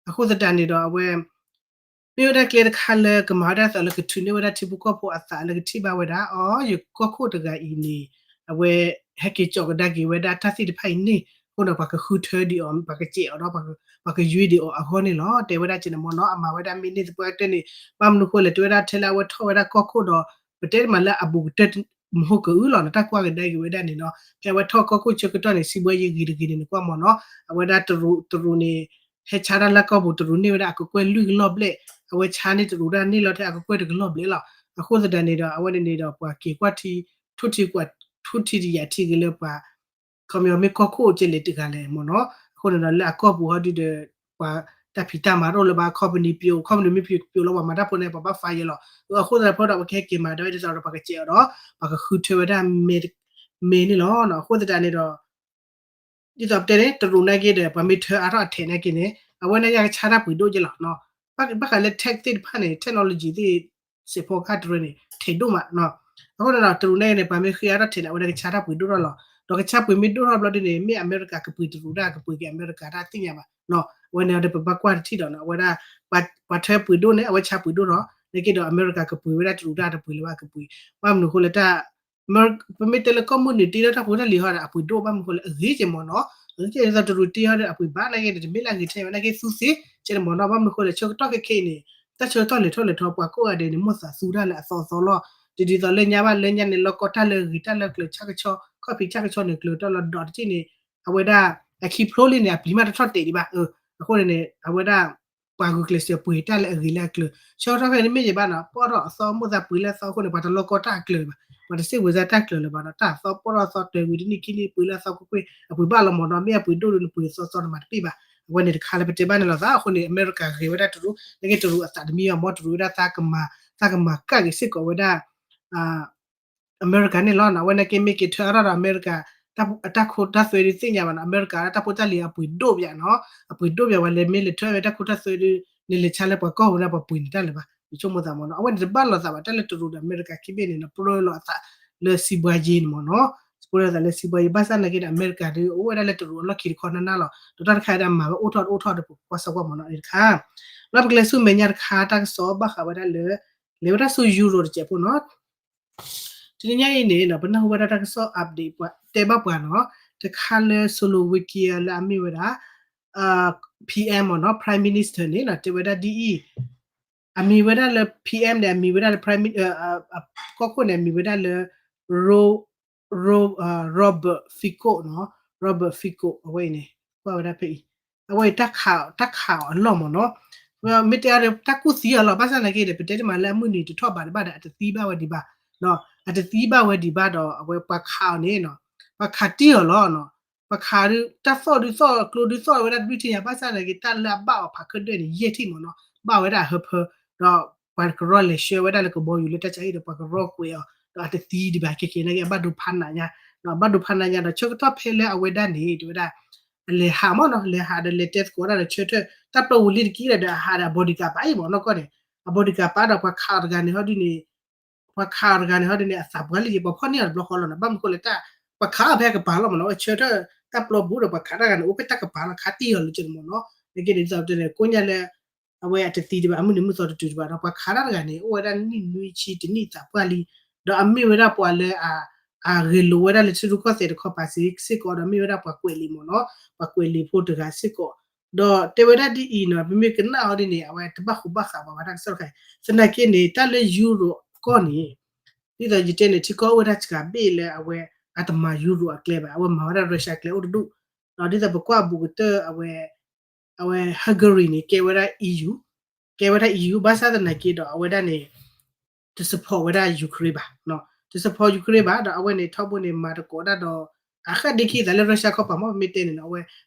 အဃိသတးန့ၣ်ဒီးအဝဲ မ့ၢ်ဝဲဒၣ်ကျဲတခါလၢကမၤဝဲဒၣ်သးလၢကထုးန့ၢ်ဝဲဒၣ်ထံဖိကီၢ်ဖိအသးလၢ ကထံၣ်ဘၣ်ဝဲဒၣ် အီ ယကီၢ်ခိၣ်တဂၤအံၤန့ၣ် အဝဲဟဲက့ၤကၠီကဒါက့ၤဝဲဒၣ်တၢ်သ့ၣ်တဖၣ်အံၤန့ၣ် အဃိန့ၣ် ပှၤကဃုထၢဒံးအီၤ ပှၤကစဲးအီၤဒီး ပှၤကယွ့ဒံးအီၤအဂီၢ်န့ၣ်လီၤ. တဲဝဲဒၣ်ကဲန့ၣ်မ့ၢ်နီၤ အမၤဝဲဒၣ်မ့ၢ်န့ၢ်သပှၢ်ကတၢၢ်န့ၣ် ဘၣ်မနုၤဃိလဲၣ် တဲဝဲဒၣ်ထဲလၢအဝဲထီၣ်ဝဲဒၣ်ကီၢ်ခိၣ်ဒီး ပတဲမးလၢအဘူးကတၢၢ် မဟိကအုလီၤနီၤ တၢ်ကွၢ်ကဒါက့ၤဝဲဒၣ်န့ၣ်နီၤ ဖဲအဝဲထီၣ်ကီၢ်ခိၣ်ဆၢကတီၢ်န့ၣ် စံးဘှါယ့ဂ့ၤတဂ့ၤန့ၣ် နကွၢ်မ့ၢ်နီၤ အဝဲဒၣ်တရူး တရူးန့ၣ် ဟဲဆါတၢ်လၢကီၢ်ပူၤ တရူးန့ၢ်ဝဲဒၣ်အကကွဲၢ်လွံၢ်ကလီၢ်ဘျဲၣ်, အဝဲဆါန့ၢ်တရူးတၢ်န့ၢ်လီၤထဲအကကွဲၢ်တကလီၢ်ဘျဲၣ်လီၤ. အဃိသတးန့ၣ်ဒီး အဝဲန့ၣ်န့ၣ်ဒီး ပှၤက့ၤကွၢ်ထံ ထူၣ်ထံကွၢ် ထူၣ်ထံတယာ်ထံက့ၤလၢပှၤ ခီပညီမ့ၢ်ကီၢ်ခိၣ်ကဲလဲၣ်တဂၤလဲၣ်မ့ၢ်နီၤ. အဃိန့ၣ်ဒီးလၢအကီၢ်ပူၤဟီဒုဒီး ပှၤတၢ်ဖံးတၢ်မၤတအိၣ်လၢၤဘၣ် company ပျိ company မ့ၢ်ပျိ ပျိလီၤ ပှၤမၤတၢ်ဖိန့ၣ် ပှၤဘၣ် fire လီၤ. အဃိသတးဖဲဒီး ပကဟဲက့ၤမၤဒီးဒ်သိးဒီး ပှၤကစဲးအီၤဒီး ပှၤကဃုထၢဝဲဒၣ် မ့ၢ်န့ၣ်လီၤ. အဃိသတးန့ၣ်ဒီး ဒ်သိးပတဲန့ၣ် တရူးနာ်က့ဒီး ပှၤမ့ၢ်ထၢအါထီၣ်အထဲးနာ်က့န့ၣ် အဝဲန့ၣ်ယကဆါတၢ်ပှ့ၤဒိၣ်က့လီၤ. ဘၣ်ဃးလၢ tech သ့ၣ်တဖၣ်န့ၣ် technology သ့ၣ် စဲးဖီကဟၣ်တရၢန့ၣ် ထဲးဒိၣ်မး. အဃိန့ၣ်ဒီး တရူးနာ်က့န့ၣ် ပှၤမ့ၢ်ဃ့အါထီၣ်ထဲးန့ၣ် အဝဲဒၣ်ကဆါတၢ်ပှ့ၤဒိၣ်ထီၣ်လီၤ. ဒီးကဆါပှ့ၤမ့ၢ်ဒိၣ်ထီၣ်ဘျီဒ်န့ၣ် မ့ၢ်အမဲရကၤကပှ့ၤတရူးတၢ် ကပှ့ၤက့ၤအမဲရကၤတၢ်သ့ၣ်ညါဘၣ်. အဝဲန့ၣ်ဒီးပဘၣ်ကွၢ်တထံၣ်ဒီး အဝဲဒၣ် ပှၤထၢပှ့ၤဒိၣ်န့ၣ် အဝဲဆါပှ့ၤဒိၣ်ထီၣ် နာ်က့ဒီးအမဲရကၤကပှ့ၤဝဲဒၣ်တရူးတၢ်တပှ့ၤလၢၤဘၣ်ကပှ့ၤ ဘၣ်မနုၤအဃိလဲၣ်တၢ် ပမ့ၢ်တဲလၢကီၢ်မုၢ်နုာ်တ့ထီၣ်တၢ်ဖိတၢ်လံၤဟီဒီး အပှ့ၤဒိၣ်ဘၣ်မနုၤအဃိလဲၣ် အဂ့ၤကဲမ့ၢ်နီၤ. အဂ့ၤကဲဒ်သိးတရူးတ့ထီၣ်ဒီးအပှ့ၤဘၣ်နာ်က့ဒီး တမ့ၢ်လၢအဂ့ၤထဲဘၣ်နာ်က့သူသ့ ကဲန့ၣ်မ့ၢ်နီၤ. ဘၣ်မနုၤအဃိလဲၣ် ဆၢကတီၢ်ခဲခဲအံၤန့ၣ် တၢ်ဆၢကတီၢ်လဲၤထီၣ်လဲၤထီ ပှၤကိးဂၤဒဲးန့ၣ် မိၣ်သးသူတၢ်လၢအသီအသီလီၤ. ဒ်ဒ်သိးလၢညါဘၣ်လၢညါန့ၣ် လီၢ်ကီၢ်တၢ်လၢအဂ့ၤ တၢ်လၢကျၢၤဆၣ်ကဆီ ခီၣ်ဖံးဆၣ်ကဆီန့ၣ် ကျၢၤတၢ်လီၤဒီးတထံၣ်န့ၣ် အဝဲဒၣ် အခံဖျိလံန့ၣ် အပျံၤမးတထီၣ်တဲာ်ဒံးဘၣ်. အဃိန့ၣ်န့ၣ် အဝဲဒၣ် ပှၤဂုာ်ကျဲးစၢးပှ့ၤတၢ်လၢအဂ့ၤလၢအကျၢၤ ဆၢကတီၢ်ဖဲန့ၣ်မ့ၢ်ယဘၣ်နီၤ ပီၣ်ထီၣ်အသီမိၣ်သးပှ့ၤလၢအသီအဃိန့ၣ် ပှၤတလီၢ်ကီၢ်တၢ်အကျၢၤလၢၤဘၣ် ပှၤတစံးဝဲစၢ်တၢ်ကျၢၤလၢၤဘၣ်ဒီး တၢ်အသီပီၣ်ထီၣ်အသီတၢၤဝံၤတနံၣ်ခံနံၣ်ပှ့ၤလၢအသီကွ့ၢ်ကွ့ၢ် အပှ့ၤဘၣ်လီၤမ့ၢ်နီၤ မ့ၢ်အပှ့ၤဒိၣ်ဒိၣ်န့ၣ်ပှ့ၤသီသီန့ၣ်မၤတပ့ၢ်ဘၣ်. အဝဲန့ၣ်တခါလၢပတဲဘၣ်န့ၣ်လီၤသး အဃိန့ၣ် အမဲရကၤဂ့ၤဝဲဒၣ်တရူး နာ်က့တရူးအသးတမံဘၣ်မ့ၢ် တရူးဝဲဒၣ်သးကမၤ သးကမၤကၣ်က့ၤစ့ၢ်ကီးဝဲဒၣ် အမဲရကၤန့ၣ်လီၤ. အဝဲနာ်က့မ့ၢ်က့ၤထၢအါထီၣ်ဒီးအမဲရကၤ အတၢ်ခိတၢ်သွဲဒုးသ့ၣ်ညါဘၣ်နီၤ အမဲရကၤတၢ်ဖိတၢ်လံၤအပှ့ၤဒိၣ်ပယါနီၤ အပှ့ၤဒိၣ်ပယါဝဲလဲၤမ့ၢ်လဲၤထၢဝဲတၢ်ခိတၢ်သွဲဒုး န့ၣ်လဲၤဆါလၢပှၤကီၢ်ပူၤန့ၣ် ပှၤပှ့ၤန့ၢ်တၢ်လၢၤဘၣ် ယဆိကမိၣ်သးမ့ၢ်နီၤ အဝဲန့ၣ်တဘၣ်လိာ်သးဘၣ် တၢ်လၢတရူးဒီးအမဲရကၤခံဘ့ၣ်န့ၣ်နီၤ ပရၢလိာ်အသးလၢစံးဘှါယ့န့ၣ်မ့ၢ်နီၤ ပရၢလိာ်သးလၢစံးဘှါယ့ ဘၣ်ဆၣ်နာ်က့ဒီး အမဲရကၤဒုးအိၣ်ဝဲဒၣ်လၢတရူးအလီၢ်ခံတခီနၢ်နၢ်လီၤ ဒီးတၢ်တခါဒီးမၤဝဲအိၣ်ထီၣ်တအိၣ်ထီၣ်ဒီးပကွၢ်စၢၤကွၢ်မ့ၢ်နီၤ န့ၣ်တခါ လၢပကလဲၤဆူမဲာ်ညါတခါ တၢ်ကစီၣ်ဘၣ်ဃးဝဲဒၣ်လၢ လဲၤဝဲဒၣ်ဆူ Europe တစဲးဖိနီၤ တနံၤညါအံၤန့ၣ် ပနၢ်ဟူဝဲဒၣ်တၢ်ကစီၣ် update ပှၤတဲဘၣ်ပှၤနီၤ တခါလၢ Slovakia လၢအမ့ၢ်ဝဲဒၣ် PM မ့ၢ်နီၤ Prime Minister န့ၣ် တဲဝဲဒၣ်ဒ်အံၤ အမံၤဝဲဒၣ်လၢ PM န့ၣ် အမံၤဝဲဒၣ်လၢ Prime Minister ကီၢ်ခိၣ်န့ၣ် အမံၤဝဲဒၣ်လၢ Ro- Ro- Robert Fico နီၤ Robert Fico အဝဲအံၤန့ၣ် ကွၢ်ဝဲဒၣ်ဖဲအံၤ အဝဲအံၤ တၢ်ခးအီၤအလီၢ်မ့ၢ်နီၤ မ့ၢ်တဲအီၤဒီး တၢ်ကူၣ်သံအီၤလီၤ ဘၣ်ဆၣ်သနာ်က့ဒီး ပတဲတမံၤလၢအမုၢ်နံၤတထီၣ်ဘးဒံးဘၣ်ဒီး အတသံဘၣ်ဝဲဒံးဘၣ် အတသံဘၣ်ဝဲဒံးဘၣ်ဒီး အဝဲပှၤခးအီၤန့ၣ်နီၤ ပှၤခးတံၢ်အီၤလီၤနီၤ ပှၤခးဒုး တၢ်သီၣ်ဒုးသီၣ် ကျိဒုးသီၣ်ဝဲဒၣ်တဘျုးထံၣ်ညါ ဘၣ်ဆၣ်သနာ်က့ တၢ်လၢအဘၣ်အီၤဖးခၢၣ်ဒွဲၣ်န့ၣ် ယဲၢ်ထံၣ်မ့ၢ်နီၤ ဘၣ်ဝဲဒၣ်အဟၢဖၢ ဒီးပှၤကရီလဲၤဆှၢဝဲဒၣ်လၢကဘီယူၤလၢတၢ်ဆါဟံၣ်ဒီး ပှၤကရီကွဲးအီၤ ဒီးအတသံဒံးဘၣ် ခဲက့ၤနာ်က့ အဘၣ်ဒိဖးနးညါ ဘၣ်ဒိဖးနးညါဒီး ဆၢကတီၢ်ဖဲလၢအဝဲဒၣ်န့ၣ် တဲဝဲဒၣ် အလဲၤဟးမ့ၢ်နီၤ လဲၤဟးဒီးလဲၤတဲသကိးဒၣ်ဒီး ဆၢထၢၣ် တၢ်ပျီပူၤလံတက့ၢ်ဒီး အဟးဒီးအ bodyguard ပာ်အံၤမ့ၢ်နီၤကီၢ်န့ၣ် အ bodyguard ပာ်ဒီးပှၤခးအီၤတဂၤန့ၣ်ဟီဒုန့ၣ် ပှၤခးအီၤတဂၤန့ၣ်ဟီဒုန့ၣ် အသးပှၢ်လံယံၤ ပှၤဖီၣ်န့ၢ်အီၤတဘျီဃီလီၤနီၤ ဘၣ်မနုၤဃိလဲၣ်တၢ် ပှၤခးအီၤဖဲအကပၤလီၤမ့ၢ်နီၤ အဝဲဆၢထၢၣ်တၢ်ပျီပူၤဒီးပှၤခးတၢ်တဂၤန့ၣ် အိၣ်ဖဲတၢ်ကပၤလီၤ ခးတံၢ်အီၤလၢကန့ၣ်မ့ၢ်နီၤ နာ်က့ဒ်သိးတဲန့ၣ် ကိးညါလၢ အဝဲအတသံဒံးဘၣ် အမုၢ်နံၤမုၢ်သီတတုၤဒံးဘၣ်ဒီး ပှၤခးတၢ်တဂၤန့ၣ် အိၣ်ဝဲဒၣ်နံၣ်နွံဆံတနံၣ်သးပှၢ်လံ ဒီးအမ့ၢ်ဝဲဒၣ်ပှၤလၢ အဂဲၤလိာ်ဝဲဒၣ်လၢထံရူၢ်ကီၢ်သဲးတခီပၤစ့ၢ်ကီးဒီး မ့ၢ်ဝဲဒၣ်ပှၤကွဲးလံာ်မ့ၢ်နီၤ ပှၤကွဲးလံာ်ဖိတဂၤစ့ၢ်ကီး ဒီးတဲဝဲဒၣ်ဒ်အံၤနီၤ ပမ့ၢ်ကနၣ်ဟီဒ်န့ၣ် အဝဲတဘၣ်ဃူဘၣ်ဃးဘၣ်ဝဲတၢ်ကစီၣ်တခါအံၤ သနာ်က့န့ၣ် တၢ်လၢ Europe ကီၢ်န့ၣ် ဒ်သိးယတဲန့ၣ် ထံကီၢ်အိၣ်ဝဲဒၣ်စှၤဘ့ၣ်လၢအဝဲ အတမၤ Europe အကျဲဘၣ် အဝဲမၤဝဲဒၣ် Russia ကျဲအိၣ်တဒူၣ် ဒီးဒ်သိးပကွၢ်အဘူးကတၢၢ်အဝဲ အဝဲ Hungary န့ၣ် ကဲဝဲဒၣ် EU ကဲဝဲဒၣ် EU ဘၣ်ဆၣ်သနာ်က့ဒီး အဝဲဒၣ်န့ၣ် တ support ဝဲဒၣ် Ukraine ဘၣ်, တ support Ukraine ဘၣ်, ဒီးအဝဲန့ၣ်ထီဘိန့ၣ် မၤသကိးဒၣ်ဒီး အဃၣ်ဒ့ခံသးလၢ Russia ခီပၤမ့ၢ် ပမ့ၢ်တဲန့ၣ်နီၤ အဝဲ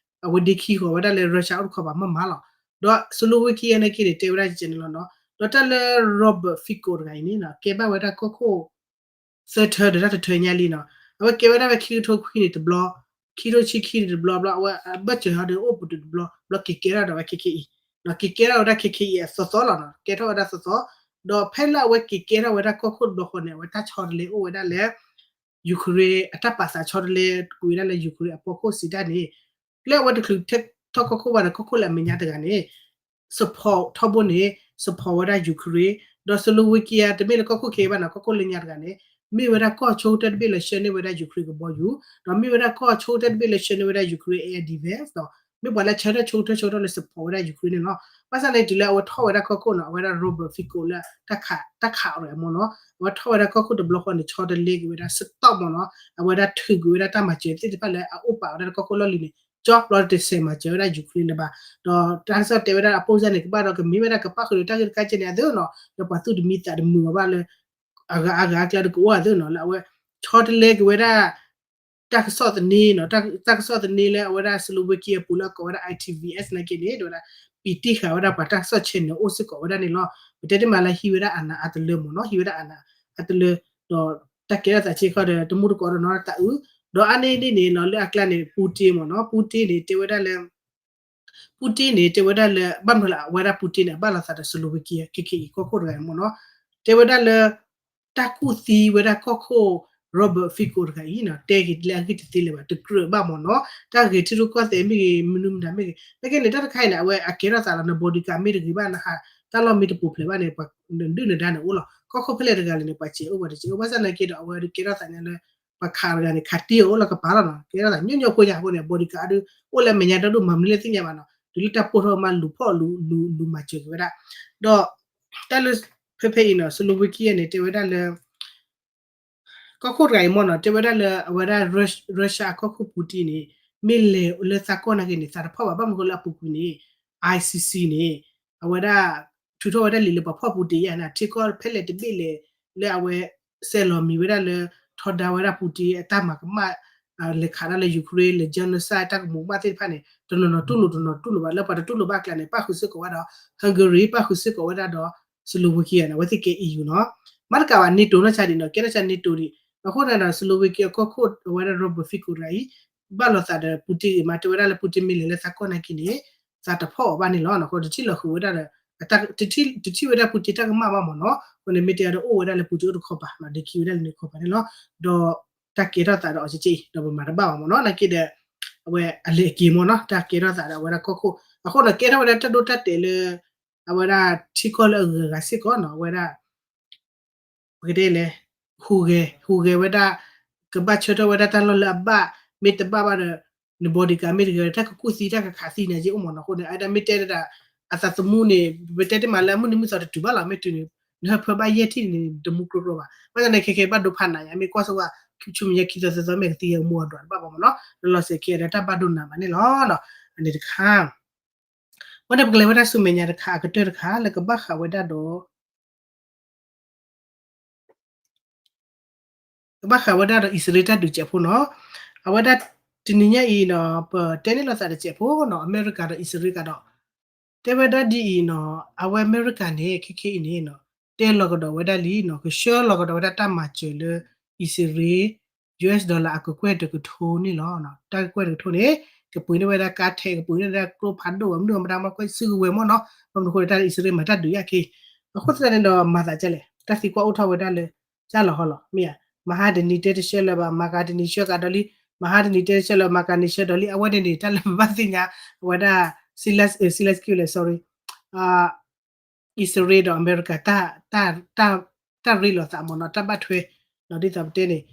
အဝဲဒ့ခံဃီၤဝဲဒၣ်လၢ Russia အိၣ်တခီပၤမ့ၢ်မးလီၤ. ဒီး Slovakia န့ၣ်က့န့ၣ် တဲဝဲဒၣ်ကဲန့ၣ်လီၤနီၤ. ဒီးတၢ်လၢ Robert Fico တဂၤအံၤန့ၣ်နီၤ ကဲဘၣ်ဝဲဒၣ်ကီၢ်ခိၣ် သၢထၢဒီးတၢ်တထၢညါလံနီၤ. အဝဲကဲဝဲဒၣ်ဝဲခံကထိခွံန့ၣ်တဘျီ, ခံကထိဆံခံန့ၣ်တဘျီဘျီ အဝဲအဘၢၣ်စၢၤဟီဒီးအိၣ်ပတုာ်တဘျီဘျီ က့ၤကဲထီၣ်ဒီးဝဲခဲခဲအံၤ, က့ၤကဲထီၣ်ဝဲဒၣ်ခဲခဲအံၤအသီသီလီၤနီၤ. ကဲထီၣ်ဝဲဒၣ်သီသီ, ဒီးဖဲလၢအဝဲက့ၤကဲထီၣ်ဝဲဒၣ်ကီၢ်ခိၣ်တဘျီဃီန့ၣ် အဝဲတၢ်ဆီတလဲအိၣ်ဝဲဒၣ်လၢ Ukraine အတၢ်ပာ်သးဆီတလဲကွံာ်ဝဲဒၣ်လၢ Ukraine အဖီခိၣ်စံးတၢ်န့ၣ် လၢအဝဲတချုးထီၣ်ကီၢ်ခိၣ်ဘၣ်ဒီး ကီၢ်ခိၣ်လၢအမဲာ်ညါတဂၤန့ၣ် support ထီဘိန့ၣ် support ဝဲဒၣ် Ukraine, ဒီး Slovakia တမ့ၢ်လၢကီၢ်ခိၣ်ခဲအံၤဘၣ်နီၤ ကီၢ်ခိၣ်လၢညါတဂၤန့ၣ် မ့ၢ်ဝဲဒၣ်ကီၢ်ဆိကတၢၢ်တဘ့ၣ်လၢဆှၢန့ၢ်ဝဲဒၣ် Ukraine ကဘီယူၤ, ဒီးမ့ၢ်ဝဲဒၣ်ကီၢ်ဆိကတၢၢ်တဘ့ၣ်လၢဆှၢန့ၢ်ဝဲဒၣ် Ukraine air defense ဒီး မ့ၢ်ပှၤလၢဆၢထၢၣ်ဆိကတၢၢ်ဆိကတၢၢ်လၢ support ဝဲဒၣ် Ukraine န့ၣ်လီၤ. ဘၣ်ဆၣ်န့ၣ်တုၤလၢအဝဲထီၣ်ဝဲဒၣ်ကီၢ်ခိၣ်နီၤ အဝဲဒၣ် Robert Fico လၢ တၢ်ခးအီၤတဂၤမ့ၢ်နီၤ အဝဲထီၣ်ဝဲဒၣ်ကီၢ်ခိၣ်တဘျီဃီန့ၣ် ဆီတလဲက့ၤဝဲဒၣ် stop မ့ၢ်နီၤ အဝဲဒၣ်ထုးကွံာ်ဝဲဒၣ်တၢ်မၤစၢၤသ့ၣ်တဖၣ်လၢအအိၣ်ပာ်ဝဲဒၣ်လၢကီၢ်ခိၣ်လီၢ်လံၤန့ၣ် ကၠီဘျီတစဲးမၤစၢၤဝဲဒၣ် Ukraine လၢၤဘၣ်. ဒီးတၢ်ကစီၣ်တဲဝဲဒၣ်အပိၢ်စၢ်န့ၣ် ကဘၣ်ဒီးကမ့ၢ်ဝဲဒၣ်ကပၣ်ဃုာ်ဒီးတၢ်ဂ့ၢ်တခါကဲန့ၣ်အသိးနီၤ လၢပှၤသူၣ်တမံသးတမုာ်အီၤဘၣ်လၢ အဂၤအဂၤအကျါတကအိၣ်အသိးနီၤ လၢအဝဲ ဆီတလဲက့ၤဝဲဒၣ် တၢ်ကစီၣ်သန့နီၤ တၢ်ကစီၣ်သန့လၢအဝဲဒၣ် Slovakia အပူၤလၢအကိးဝဲဒၣ် I T V S နာ်က့န့ၣ် တဲဝဲဒၣ် ပံးတံၢ်ဃာ်ဝဲဒၣ်ပှၤတၢ်ကစီၣ် channel အိၣ်စ့ၢ်ကီးဝဲဒၣ်န့ၣ်လီၤ. ပတဲတ့ၢ်မးလၢဟံးဝဲဒၣ်အနးအတလၢမ့ၢ်နီၤ ဟံးဝဲဒၣ်အနးအတလၢ ဒီးတၢ်ကဲထီၣ်သးဆ့ကီးဒီး တမူတကိးဒီးနီၤတၢ်အုး ဒီးအါန့ၢ်ဒ်န့ၣ်နီၤ လၢအကျါန့ၣ် Putin မ့ၢ်နီၤ Putin န့ၣ် တဲဝဲဒၣ်လၢ Putin န့ၣ် တဲဝဲဒၣ်လၢ ဘၣ်မနုၤလၢအဝဲဒၣ် Putin န့ၣ် အဘၣ်လိာ်သးဒီး Slovakia ခဲခဲအံၤကီၢ်ခိၣ်တဂၤအံၤမ့ၢ်နီၤ တဲဝဲဒၣ်လၢ တၢ်ကူၣ်သံဝဲဒၣ်ကီၢ်ခိၣ် Robert Fico တဂၤအံၤနီၤ တဲက့ၤလၢအဂ့ၢ်တသ့လၢၤဘၣ် တကြၢးဘၣ်မ့ၢ်နီၤ တၢ်ဂ့ၤထံရူၢ်ကီၢ်သဲးမ့ၢ်ဂ့ၤ မနုၤမတၤမ့ၢ်ဂ့ၤ နာ်က့န့ၣ် တၢ်တခါအံၤန့ၣ် အဝဲအကဲထီၣ်သးလီၤ န bodyguard မ့ၢ်တဂ့ၤဘၣ် နဟးတၢ်လီၢ်မ့ၢ်တပူၤဖျဲးဘၣ်န့ၣ် ပှၤနဒုၣ်နဒါန့ၣ်အိၣ်လီၤ ကီၢ်ခိၣ်ဖဲလဲၣ်တဂၤလဲၣ်န့ၣ် ပှၤစဲးအိၣ်ပှၤတစဲးအိၣ် ဘၣ်ဆၣ်နာ်က့ဒီး အဝဲဒၣ်ကဲထီၣ်သးညါလၢ ပှၤခးတဂၤန့ၣ် ခးတံၢ်အီၤအိၣ်လၢကပၤလီၤနီၤ ကဲထီၣ်သးညီညီဖိညါအဃိန့ၣ် bodyguard ဒုး အိၣ်လၢမဲာ်ညါဒီဒူၣ်မၤမနုၤလဲၣ်သ့ၣ်ညါဘၣ်နီၤ တုၤလၢတၢ်ပိၢ်ထီၣ်မးလူၤဖီၣ်လူၤလူၤမၤစၢၤက့ၤဝဲဒၣ် ဒီး တၢ်လၢ ဖဲဖဲအံၤနီၤ Slovakia န့ၣ် တဲဝဲဒၣ်လၢ ကီၢ်ခိၣ်တဂၤအံၤမ့ၢ်နီၤ တဲဝဲဒၣ်လၢ အဝဲဒၣ် Russia အကီၢ်ခိၣ် Putin န့ၣ် မ့ၢ်လဲၤလၢသးကီၢ်နာ်က့န့ၣ် သးတဖီၣ်ဘၣ် ဘၣ်မနုၤဃိလၢအပူၤကွံာ်န့ၣ် I C C န့ၣ် အဝဲဒၣ် ထုးထီၣ်ဝဲဒၣ်လံာ်လၢပှၤဖီၣ် Putin ယါန့ၣ် ထံကီၢ်ဖဲလဲၣ်တဘ့ၣ်လဲၣ် လၢအဝဲ စဲးလီၤမံၤဝဲဒၣ်လၢ ထီဒါဝဲဒၣ် Putin အတၢ်မၤကမၣ် လဲၤခးဒၣ်လၢ Ukraine လဲၤ genocide တၢ်ကမူးကမၣ်သ့ၣ်တဖၣ်န့ၣ် တနီၤနီၤတူၢ်လိာ်တနီၤတူၢ်လိာ်ဘၣ် လၢပှၤတတူၢ်လိာ်ဘၣ်အကျါန့ၣ် ပၣ်ဃုာ်စ့ၢ်ကီးဝဲဒီး Hungary ပၣ်ဃုာ်စ့ၢ်ကီးဝဲဒၣ်ဒီး Slovakia န့ၣ် အဝဲသ့ၣ်ကဲ E U နီၤ မ့တကးဘၣ် NATO နီၢ်ဆါဒံးနီၤ ကဲနီၢ်ဆါ NATO ဒံး အဃိန့ၣ်ဒီး Slovakia အကီၢ်ခိၣ်အဝဲဒၣ် Robert Fico တဂၤအံၤ ဘၣ်လိာ်သးဒီး Putin ဂ့ၤမး တဲဝဲဒၣ်လၢ Putin မ့ၢ်လဲၤလၢသးကီၢ်နာ်က့န့ၣ် သးတဖီၣ်အီၤဘၣ်န့ၣ်လီၤ. အဃိတထံၣ်လီၤဃုာ်ဝဲဒၣ်ဒီး တထံၣ်ဝဲဒၣ် Putin တၢ်ကမၣ်ဘၣ်မ့ၢ်နီၤ အဃိန့ၣ် မ့ၢ်တဲဒီးအိၣ်ဝဲဒၣ်လၢ Putin အိၣ်တခီပၤ ဒ့ခံဝဲဒၣ်လၢန့ၣ်တခီပၤန့ၣ်လီၤ. ဒီးတၢ်ကဲထီၣ်သးဒီးအီၤက့အံၤ ဒီးပမၤတဘၣ်ဘၣ်မ့ၢ်နီၤ နာ်က့ဒီး အဝဲအလဲၤအက့ၤမ့ၢ်နီၤ တၢ်ကဲထီၣ်သးဒီးအဝဲဒၣ်ကီၢ်ခိၣ် အဃိန့ၣ် ကဲထီၣ်ဝဲဒၣ်တၢ်ဒိတၢ်တဲာ်လၢ အဝဲဒၣ်ထံကီၢ်လၢအဂုၤအဂၤစ့ၢ်ကီးနီၤ အဝဲဒၣ် ပကတဲလဲၣ် ဟူးဂဲၤ ဟူးဂဲၤဝဲဒၣ် ကဘၣ်ဆၢထၢၣ်ဝဲဒၣ်တၢ်လီၢ်လၢအဘၣ် မ့ၢ်တဘၣ်ဘၣ်ဒီး န bodyguard မ့ၢ်တဂ့ၤ တၢ်ကကူၣ်သံတၢ်ကခးသံန့ၣ်က့အိၣ်မ့ၢ်နီၤ အဃိန့ၣ် အဝဲဒၣ်မ့ၢ်တဲဒၣ် အသးသမူန့ၣ် ပတဲတ့ၢ်မးလၢအမုၢ်နံၤမုၢ်သီတတုၤဘၣ်လီၤ မ့ၢ်တုၤန့ၣ် နဟၢဖၢဘၣ်ယဲၢ်ထံၣ်န့ၣ် တမူကျိကျိဘၣ် ဘၣ်ဆၣ်န့ၣ် ခဲခဲဘၣ်ဒိဖးနးယါ မ့ၢ်ကွၢ်ဆိဝဲ ဆူမဲာ်ညါခံသီသၢသီမ့ၢ်ကသံယဲၢ်မူအီၤဒွးတဘၣ်ဘၣ်မ့ၢ်နီၤ လီၤလီၤဆဲးခဲဒီးတၢ်ဘၣ်ဒိနးမးန့ၣ်လီၤ. အန့ၣ်တခါ ဝဲန့ၣ်ပကလဲၤဝဲဒၣ်ဆူမဲာ်ညါတခါ အကတၢၢ်တခါ လၢကဘၣ်ဃးဝဲဒၣ်ဒီး ကဘၣ်ဃးဝဲဒၣ်ဒီးအံၣ်စရ့လးတၢ်ဒုးစဲးဖိနီၤ, အဝဲဒၣ်တနံၤညါအံၤနီၤ ပတဲန့ၢ်လိာ်သးတစဲးဖိနီၤ အမဲရကၤဒီးအံၣ်စရ့လးကဒီး တဲဝဲဒၣ်ဒ်အံၤနီၤ အဝဲအမဲရကၤန့ၣ် ခဲခဲအံၤန့ၣ်နီၤ တဲလီၤကဒီးဝဲဒၣ်လံနီၤ ကဆှၢလီၤကဒီးဝဲဒၣ်တၢ်မၤစၢၤလၢအံၣ်စရ့လး U S dollar အကကွဲၢ်တကထိန့ၣ်လီၤ. တၢ်ကကွဲၢ်တကထိန့ၣ် ကပှ့ၤန့ၢ်ဝဲဒၣ်ကါထဲး ကပှ့ၤန့ၢ်ဝဲဒၣ်ကျိဖးဒိၣ် မနုၤမတၤမကွဲၢ်စုကဝဲၤမ့ၢ်နီၤ ဘၣ်မနုၤအဃိန့ၣ် တၢ်အံၣ်စရ့လးမၤတၢ်ဒုးယၤခ့ အဃိသတးန့ၣ်ဒီး မၤသးဒ်လဲၣ် တၢ်သံကွၢ်အိၣ်ထီၣ်ဝဲဒၣ်လၢ ကၢ်လီၤဟီလီၤ မ့ၢ်ဧါ, မဟါတနံၤတဲတဆှၢလၢၤဘၣ် မၤကၤတနံၤဆှၢကဒီးလံ, မဟါတနံၤတဲတဆှၢလၢၤ မၤကၤနံၤဆှၢဒီးလံ အဝဲန့ၣ်န့ၣ် တၢ်လၢပဘၣ်သ့ၣ်ညါ အဝဲဒၣ် Zelensky လဲၣ် sorry အံၣ်စရ့လးဒီးအမဲရကၤ တၢ်ရ့လိာ်သးမ့ၢ်နီၤ တၢ်ဘၣ်ထွဲ ဒ်သိးပတဲန့ၣ်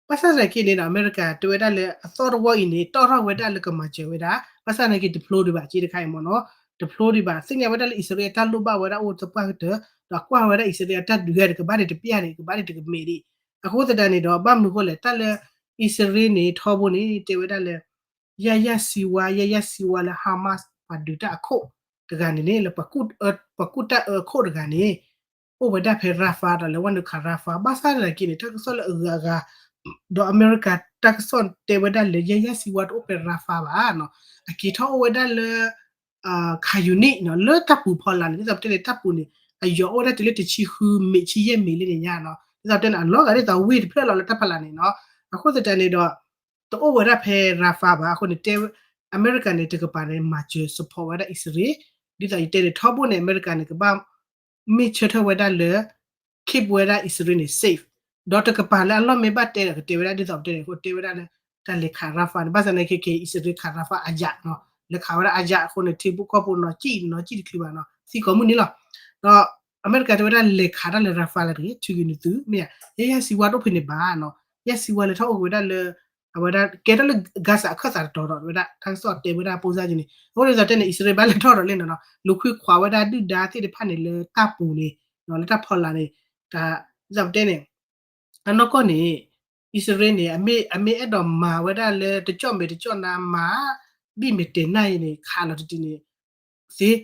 ဘၣ်ဆၣ်သနာ်က့န့ၣ်ဒီး အမဲရကၤတဲဝဲဒၣ်လၢအသီတဝီအံၤန့ၣ် တီၣ်ထီၣ်ဝဲဒၣ်လၢကမၤစၢၤဝဲဒၣ် ဘၣ်ဆၣ်သနာ်က့တဖျိဒံးဘၣ် က့တခါအံၤမ့ၢ်နီၤ တဖျိဒံးဘၣ် သ့ၣ်ညါဝဲဒၣ်လၢအံၣ်စရ့လးအတၢ်လိၣ်ဘၣ်ဝဲဒၣ်အိၣ်သပှၢ်ကတၢၢ် ဒီးကွၢ်ဝဲဒၣ်အံၣ်စရ့လးအတၢ်ဒုးဂၤန့ၣ် ကဘၣ်န့ၣ်တပျၢ်န့ၣ် ကဘၣ်န့ၣ်တကမဲာ်ဒံး အဃိသတးန့ၣ်ဒီး ဘၣ်မနုၤအဃိလဲၣ် တၢ်လၢအံၣ်စရ့လးန့ၣ် ထီဘိန့ၣ် တဲဝဲဒၣ်လၢ ယၤယၤစံဝါ ယၤယၤစံဝါလၢ Hamas ပှၤဒုးတၢ်အခိၣ်တဂၤန့ၣ်န့ၣ် လၢပှၤကူၣ်တၢ်အၢအခိၣ်တဂၤန့ၣ် အိၣ်ဝဲဒၣ်ဖဲ Rafah ဒီးလဲၤဝဲနုာ်ခး Rafah ဘၣ်ဆၣ်သနာ်က့န့ၣ် တၢ်ကစီၣ်လၢအဂၤအဂၤ ဒီးအမဲရကၤတၢ်ကစီၣ်တဲဝဲဒၣ်လၢ ယဲယဲၢ်စံဝါတအိၣ်ဖဲ Rafah ဘၣ်နီၤ, အက့ၤထီၣ်အိၣ်ဝဲဒၣ်လၢ Khan Younis နီၤ, လၢတၢ်ပူၤဖီလာ်န့ၣ် ဒ်သိးပတဲန့ၣ် တၢ်ပူၤန့ၣ် အယီၤအိၣ်ဝဲဒၣ်တုၤလၢတဆံဃုမံး ဆံယဲၢ်မံးလံန့ၣ်ညါနီၤ, ဒ်သိးပတဲန့ၣ် အလီၤဂာ်ဒ်သိးဝ့ၢ်တဖျၢၣ်လီၤလၢတၢ်ဖီလာ်န့ၣ်နီၤ, အဃိသတးန့ၣ်ဒီး တအိၣ်ဝဲဒၣ်ဖဲ Rafah ဘၣ်အဃိန့ၣ် တဲ အမဲရကၤန့ၣ် တကပၤန့ၣ် မၤစၢၤ support ဝဲဒၣ်အံၣ်စရ့လး, ဒ်သိးယတဲန့ၣ် ထီဘိန့ၣ် အမဲရကၤန့ၣ် ကဘၣ် make sure ထီၣ်ဝဲဒၣ်လၢ keep ဝဲဒၣ်အံၣ်စရ့လးန့ၣ် safe, ဒီးတကပၤလၢအလီၢ်မ့ၢ်ဘၣ်တဲဒီး ကတဲဝဲဒၣ်ဒ်သိးပတဲန့ၣ် အဃိတဲဝဲဒၣ်လၢ တၢ်လဲၤခး Rafah န့ၣ် ဘၣ်ဆၣ်သနာ်က့ အံၣ်စရ့လးခး Rafah အယၤနီၤ, လဲၤခးဝဲဒၣ်အယၤအဃိန့ၣ် ထံဖိကီၢ်ဖိနီၤ စံၣ်နီၤ စံၣ်တချုးဘၣ်နီၤ သံကိးမုၢ်နံၤလီၤ, ဒီးအမဲရကၤတဲဝဲဒၣ်လဲၤခးတၢ်လၢ Rafah လၢတဂ့ၤ ထုးက့ၤနသုမ့ၢ်ဧါ, ယဲယဲၢ်စံဝါတအိၣ်ဖဲန့ၣ်ဘၣ်နီၤ, ယဲစံဝါလဲၤထီၣ်အိၣ်က့ၤဝဲဒၣ်လၢ အဝဲဒၣ်ကဲထီၣ်လၢ Gaza အခၢၣ်သးတတီၤဒီး ဝဲဒၣ်တၢ်ကစီၣ်တဲဝဲဒၣ်ပိစါက့န့ၣ် အဃိန့ၣ်ဒ်သိးပတဲန့ၣ် အံၣ်စရ့လးဘၣ်လဲၤထီၣ်ဒီးလဲၣ်နီၤနီၤ လူၤခွံခွးဝဲဒၣ်ဒုၣ်ဒါသ့ၣ်တဖၣ်န့ၣ် လၢတၢ်ပူၤန့ၣ် လၢတၢ်ဖီလာ်န့ၣ် ဒ်သိးပတဲန့ၣ် အနီၢ်ကီၢ်န့ၣ် အံၣ်စရ့လးန့ၣ် အမ့ၢ်အဲၣ်ဒိးမၤဝဲဒၣ်လၢတကၠီၣ်မဲာ်တကၠီၣ်နါမၤ ဘံၣ်မဲာ်တဲာ်နၢ်အံၤန့ၣ် ခးလီၤတတံၤန့ၣ် သ့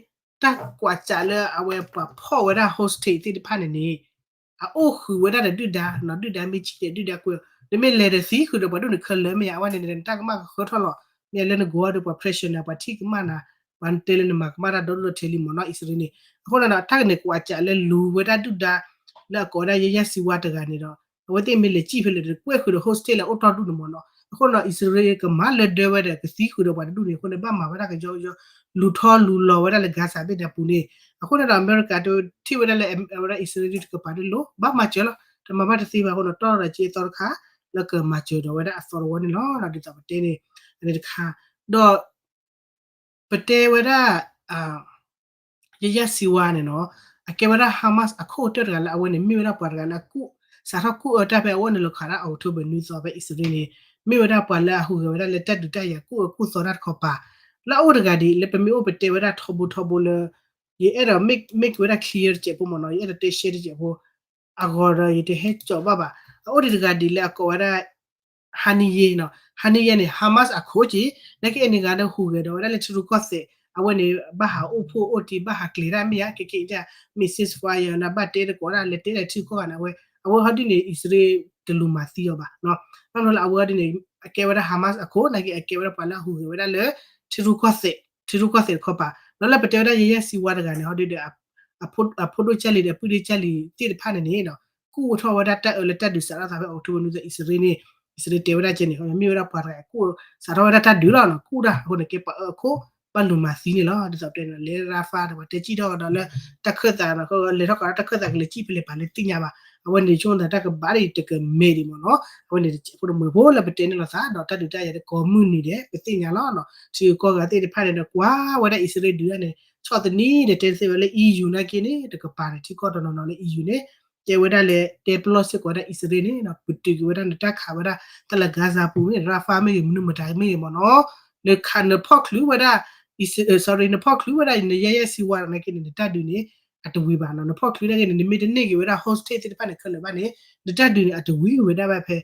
တၢ်ကွၢ်စးလၢအဝဲပှၤဖီၣ်ဝဲဒၣ် hostage သ့ၣ်တဖၣ်န့ၣ်န့ၣ် အအိၣ်ဃုာ်ဝဲဒၣ်ဒီးဒုၣ်ဒါနီၤ ဒုၣ်ဒါမ့ၢ်စံၣ်တဲာ်ဒုၣ်ဒါကွံာ်အီၤ နမ့ၢ်လဲၤဒီးသံဃုာ်ဒီးပှၤဒိၣ်န့ၣ်ခဲလၢာ်မ့ၢ်ဧါ အဝဲန့ၣ်နတၢ်ကမၣ်ကဃၢထီၣ်လီၤ မ့ၢ်လၢနကိးအီၤဒီးပှၤ pressure နၤ ပှၤထံၣ်ကမၣ်နၤ ပှၤတဲလၢနမၤကမၣ်တၢ်ဒီဒိၣ်ထဲလံမ့ၢ်နီၤ အံၣ်စရ့လးန့ၣ် အဃိန့ၣ်ဒီး တၢ်ကန့ၣ်ကွၢ်စးလၢလူၤဝဲဒၣ်ဒုၣ်ဒါ လၢအကိးဝဲဒၣ်ယဲယဲၢ်စံဝါတဂၤန့ၣ်ဒီး အဝဲသ့ၣ်မ့ၢ်လဲၤစံၣ်ဖဲလဲၣ်ဒီး ကွဲဃုာ်ဒီး hostage လၢအိၣ်တီၢ်ဒူၣ်န့ၣ်မ့ၢ်နီၤ အဃိန့ၣ်ဒီး အံၣ်စရ့လးကမၤလၢဒၢဝဲဒီးကသံဃုာ်ဒီးပှၤတဒူၣ်န့ၣ် အဃိန့ၣ် ဘၣ်မၤဝဲဒၣ်ကယီကယီ လူၤထီလူၤလီၤဝဲဒၣ်လၢ Gaza ဘ့ၣ်ဒၣ်ပူၤန့ၣ် အဃိန့ၣ်ဒီး အမဲရကၤတထံၣ်ဝဲဒၣ်လၢ အဝဲဒၣ်အံၣ်စရ့လးတကပၤဒၣ်လိၤ ဘၣ်မၤစၢၤလီၤ တမၤဘၣ်တသ့ဘၣ်အဃိန့ၣ် တီၢ်ဒီးက့အသီတခါ လၢကမၤစၢၤဒီးဝဲဒၣ်အသီတဝီန့ၣ်လီၤ ဒ်သိးပတဲန့ၣ် အန့ၣ်တခါ ဒီး ပတဲဝဲဒၣ် ယဲယဲၢ်စံဝါန့ၣ်နီၤ အကဲဝဲဒၣ် Hamas အခိၣ်ကတၢၢ်တဂၤလၢအဝဲန့ၣ် မ့ၢ်ဝဲဒၣ်ပှၤတဂၤလၢအကူၣ် စးထီၣ်ကူၣ်အၢတၢ်ဖဲအဝဲန့ၣ်လီၤခးဒၣ် October နွံသီဖဲအံၣ်စရ့လးန့ၣ် မ့ၢ်ဝဲဒၣ်ပှၤလၢအဟူးဂဲၤဝဲဒၣ်လၢတၢ်ဒုးတၢ်ယၤကူၣ်အၢကူၣ်သီတၢ်တခီပၤ လၢအအိၣ်တဂၤဒ် လၢပမ့ၢ်အိၣ်ပတဲဝဲဒၣ်ထီဘိထီဘိလၢ ယအဲၣ်ဒိး make make ဝဲဒၣ် clear တစဲးဖိမ့ၢ်နီၤ ယအဲၣ်ဒိးတဲ share တစဲးဖိ အဂီၤဒီးယတဟဲကၠီၤဘၣ်ဘၣ် အအိၣ်ဒံးတဂၤဒ်လၢအကိးဝဲဒၣ် Haniyeh နီၤ Haniyeh န့ၣ် Hamas အခိၣ်က့ နာ်က့အန့ၣ်ဂၤဒီး ဟူးဂဲၤဒီးဝဲဒၣ်လၢထံရူၢ်ကီၢ်သဲး အဝဲန့ၣ် ဘၣ်ဟးအိၣ်ဖှိၣ်အိၣ်တံၢ် ဘၣ်ဟးကျဲၤတၢ်မ့ၢ်ဧါ ကဲကဲအံၤ မ့ၢ် ceasefire နဘၣ်တဲတကိးဒၣ်လဲၤတဲဒၣ်ထံရူၢ်ကီၢ်ဂၤန့ၣ် အဝဲ အဝဲဟီဒ်န့ၣ် အံၣ်စရ့လးတလူၤမၤသံအီၤဘၣ် ဘၣ်မနုၤလၢအဝဲဟီဒ်န့ၣ် အကဲဝဲဒၣ် Hamas အခိၣ် နာ်က့အကဲဝဲဒၣ်ပှၤလၢအဟူးဂဲၤဝဲဒၣ်လၢ ထံရူၢ်ကီၢ်သဲး ထံရူၢ်ကီၢ်သဲးတခီပၤ ဒီးလၢပတဲဝဲဒၣ်ယဲယဲၢ်စံဝါတဂၤန့ၣ် ဟီဒ်ဒီး အဖိဒိၣ်ကၢ်လံၤဒီးအပုၢ်ဒိၣ်ကၢ်လံၤသ့ၣ်တဖၣ်န့ၣ်န့ၣ် ကူၣ်ထီၣ်ဝဲဒၣ်တၢ်အၢလၢတၢ်ဒုးစးထီၣ်သးဖဲ October နွံသီ အံၣ်စရ့လးန့ၣ် အံၣ်စရ့လးတဲဝဲဒၣ်ကဲန့ၣ် မ့ၢ်ဝဲဒၣ်ပှၤတဂၤကူၣ်စးထီၣ်ဝဲဒၣ်တၢ်ဒုးလီၤနီၤ ကူၣ်တၢ်အဃိန့ၣ် ကဲပှၤအၢအခိၣ် ဘၣ်လူၤမၤသံန့ၣ်လီၤ ဒ်သိးပတဲန့ၣ် လဲၤ Rafah ဒီးပှၤတဲစံၣ်ထီၣ်ကဒီးလၢ တၢ်ခၢၣ်သးနီၤ လဲၤထီၣ်ကဒီးတၢ်ခၢၣ်သးကလဲၤစံၣ်ဖဲလဲၣ်ပာ်လၢသ့ၣ်ညါဘၣ် အဝဲန့ၣ်ဆိကမိၣ်သးတၢ်ကဘၣ်ဒ်တကမဲာ်ဒံးမ့ၢ်နီၤ အဝဲန့ၣ်တစဲးဖိတမှဲၤဖိလၢပတဲန့ၣ်လိာ်သးဒီးတၢ်ဒုးတၢ်ယၤတကိးမုၢ်နံၤဒဲး ပသ့ၣ်ညါလီၤနီၤ ထံဂုၤကီၢ်ဂၤသ့ၣ်တဖၣ်န့ၣ်ဒီးကွၢ်ဝဲဒၣ်အံၣ်စရ့လးဒုးဒၣ်န့ၣ် ဆီၣ်သနံၤဒီးတဲသ့ဝဲလၢ EU နာ်က့န့ၣ် တကပၤန့ၣ် ထံကီၢ်တနီၤနီၤလၢ EU န့ၣ် တဲဝဲဒၣ်လဲၤတဲပလီၢ်စ့ၢ်ကီးဝဲဒၣ်အံၣ်စရ့လးန့ၣ် ပတုာ်က့ၤဝဲဒၣ်နတၢ်ခးဝဲဒၣ်တၢ်လၢ Gaza ပူၤမ့ၢ် Rafah မ့ၢ်ဂ့ၤ မနုၤမတၤမ့ၢ်ဂ့ၤမ့ၢ်နီၤ နခးနဖီၣ်ချုးဝဲဒၣ် sorry နဖီၣ်ချုးဝဲဒၣ်နယဲယဲၢ်စံဝါနာ်က့န့ၣ် နတၢ်ဒုးန့ၣ် အတဝံၤဘၣ်နီၤ နဖီၣ်ချုးနာ်က့န့ၣ် နမ့ၢ်တန့ၢ်က့ၤဝဲဒၣ် hostage သ့ၣ်တဖၣ်န့ၣ်ခဲလၢာ်ဘၣ်န့ၣ် နတၢ်ဒုးန့ၣ် အတဝံၤဝဲဒၣ်ဘၣ်ဖဲ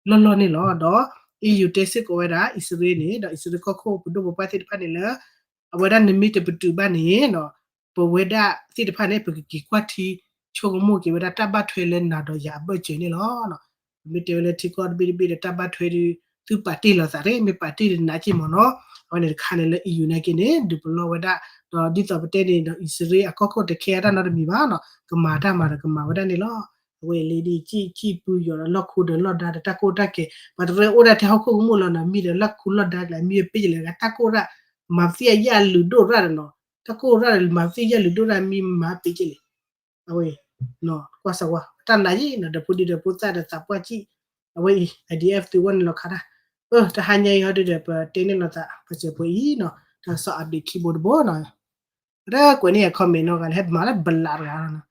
လီၢ်လီၢ်န့ၣ်လီၤ. ဒီး EU တဲစ့ၢ်ကီးဝဲဒၣ် အံၣ်စရ့လးန့ၣ် ဒီးအံၣ်စရ့လးကီၢ်ခိၣ်ပဒိၣ်ပပှၢ်သ့ၣ်တဖၣ်န့ၣ်လၢ အဝဲဒၣ်နမ့ၢ်တပတုာ်ဘၣ်န့ၣ် ပဝဲဒၣ်သ့ၣ်တဖၣ်န့ၣ် ပကက့ၤကွၢ်ထံဆိကမိၣ်က့ၤဝဲဒၣ်တၢ်ဘၣ်ထွဲလၢနၤဒီးယၤအဘၢၣ်စၢၤန့ၣ်လီၤ. ပမ့ၢ်တဲဝဲလၢထံကီၢ်တဘ့ၣ်တဘ့ၣ်ဒီးတၢ်ဘၣ်ထွဲဒီး သုပာ်တ့ၢ်လိာ်သးတ့ၢ် မ့ၢ်ပာ်တ့ၢ်ဒီးနးက့မ့ၢ်နီၤ အဝဲန့ၣ်တခါန့ၣ်လၢ EU နာ်က့န့ၣ် ဒုးပလီၢ်ဝဲဒၣ် ဒီးဒ်သိးပတဲန့ၣ်ဒီး အံၣ်စရ့လးအကီၢ်ခိၣ်တခဲအတၢ်နီတမံၤဘၣ်နီၤ ကမၤတၢ်မၤဒီးကမၤဝဲဒၣ်န့ၣ်လီၤ. အဝဲအံၤလံဒ် ကံၣ်ကံၣ်ပူယီၤဒီးလီၢ်ခူဒီးလီၢ်ဒါဒီးတၢ်ကိၢ်တၢ်ကဲ ပှၤတရၢအိၣ်ဒၣ်ထဲဟီၣ်ခိၣ်ကမူၣ်လီၤနီၤ မံဒီးလီၢ်ခူလီၢ်ဒါကလဲာ် မံပ့ၢ်ကလဲာ် တၢ်ကိၢ်ရၣ် မၤသံအယၣ်လုၢ်ဒိၣ်ရၣ်ဒီးနီၤ တၢ်ကိၢ်ရၣ်ဒီးမၤသံယၣ်လုၢ်ဒိၣ်ရၣ်မံမၤပ့ၢ်ကလဲာ် အဝဲ ကွၢ်စၢၤဝါ တၢ်နာ်ယံၤနီၤ ဒီးဖိဒံဒီးဖိသၣ်ဒီးသးပှၢ်ကံၣ် အဝဲအံၤ IDF သုးဝဲန့ၣ်လီၤခးတၢ် တဟါညါအံၤဟီဒုဒီး ပတဲန့ၣ်လိာ်သး ပစဲးဖိအံၤနီၤ တၢ်ကစီၣ် update ခံဘိတဘိနီၤ ဒီးကွဲးန့ၢ်ယၤ comment နီၤ ဂၤလၢဟဲမၤလၢဘလးတဂၤနီၤ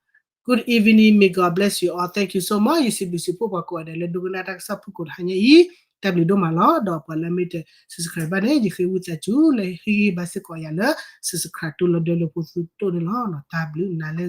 Good evening, may God bless you all. Thank you so much. ယစံးဘျုးစံးဖှိၣ်ပှၤကိးဂၤဒဲးလၢဒိကနၣ်တၢ်ကစီၣ်ဖုၣ်ကိာ်တဟါညါအံၤ တၢ်ဘျုးဒိၣ်မးလီၤ. ဒီးပှၤလၢမ့ၢ်တ subscribe ဘၣ်န့ၣ် ယဃ့ဝံသးစူၤလၢဟ့ၣ်ဂံၢ်ဘါစ့ၢ်ကီးယၤလၢ subscribe တိၢ်လီၤဒၢလၢဖိသူတိၢ်န့ၣ်လီၤ. တၢ်ဘျုးနၤလၢ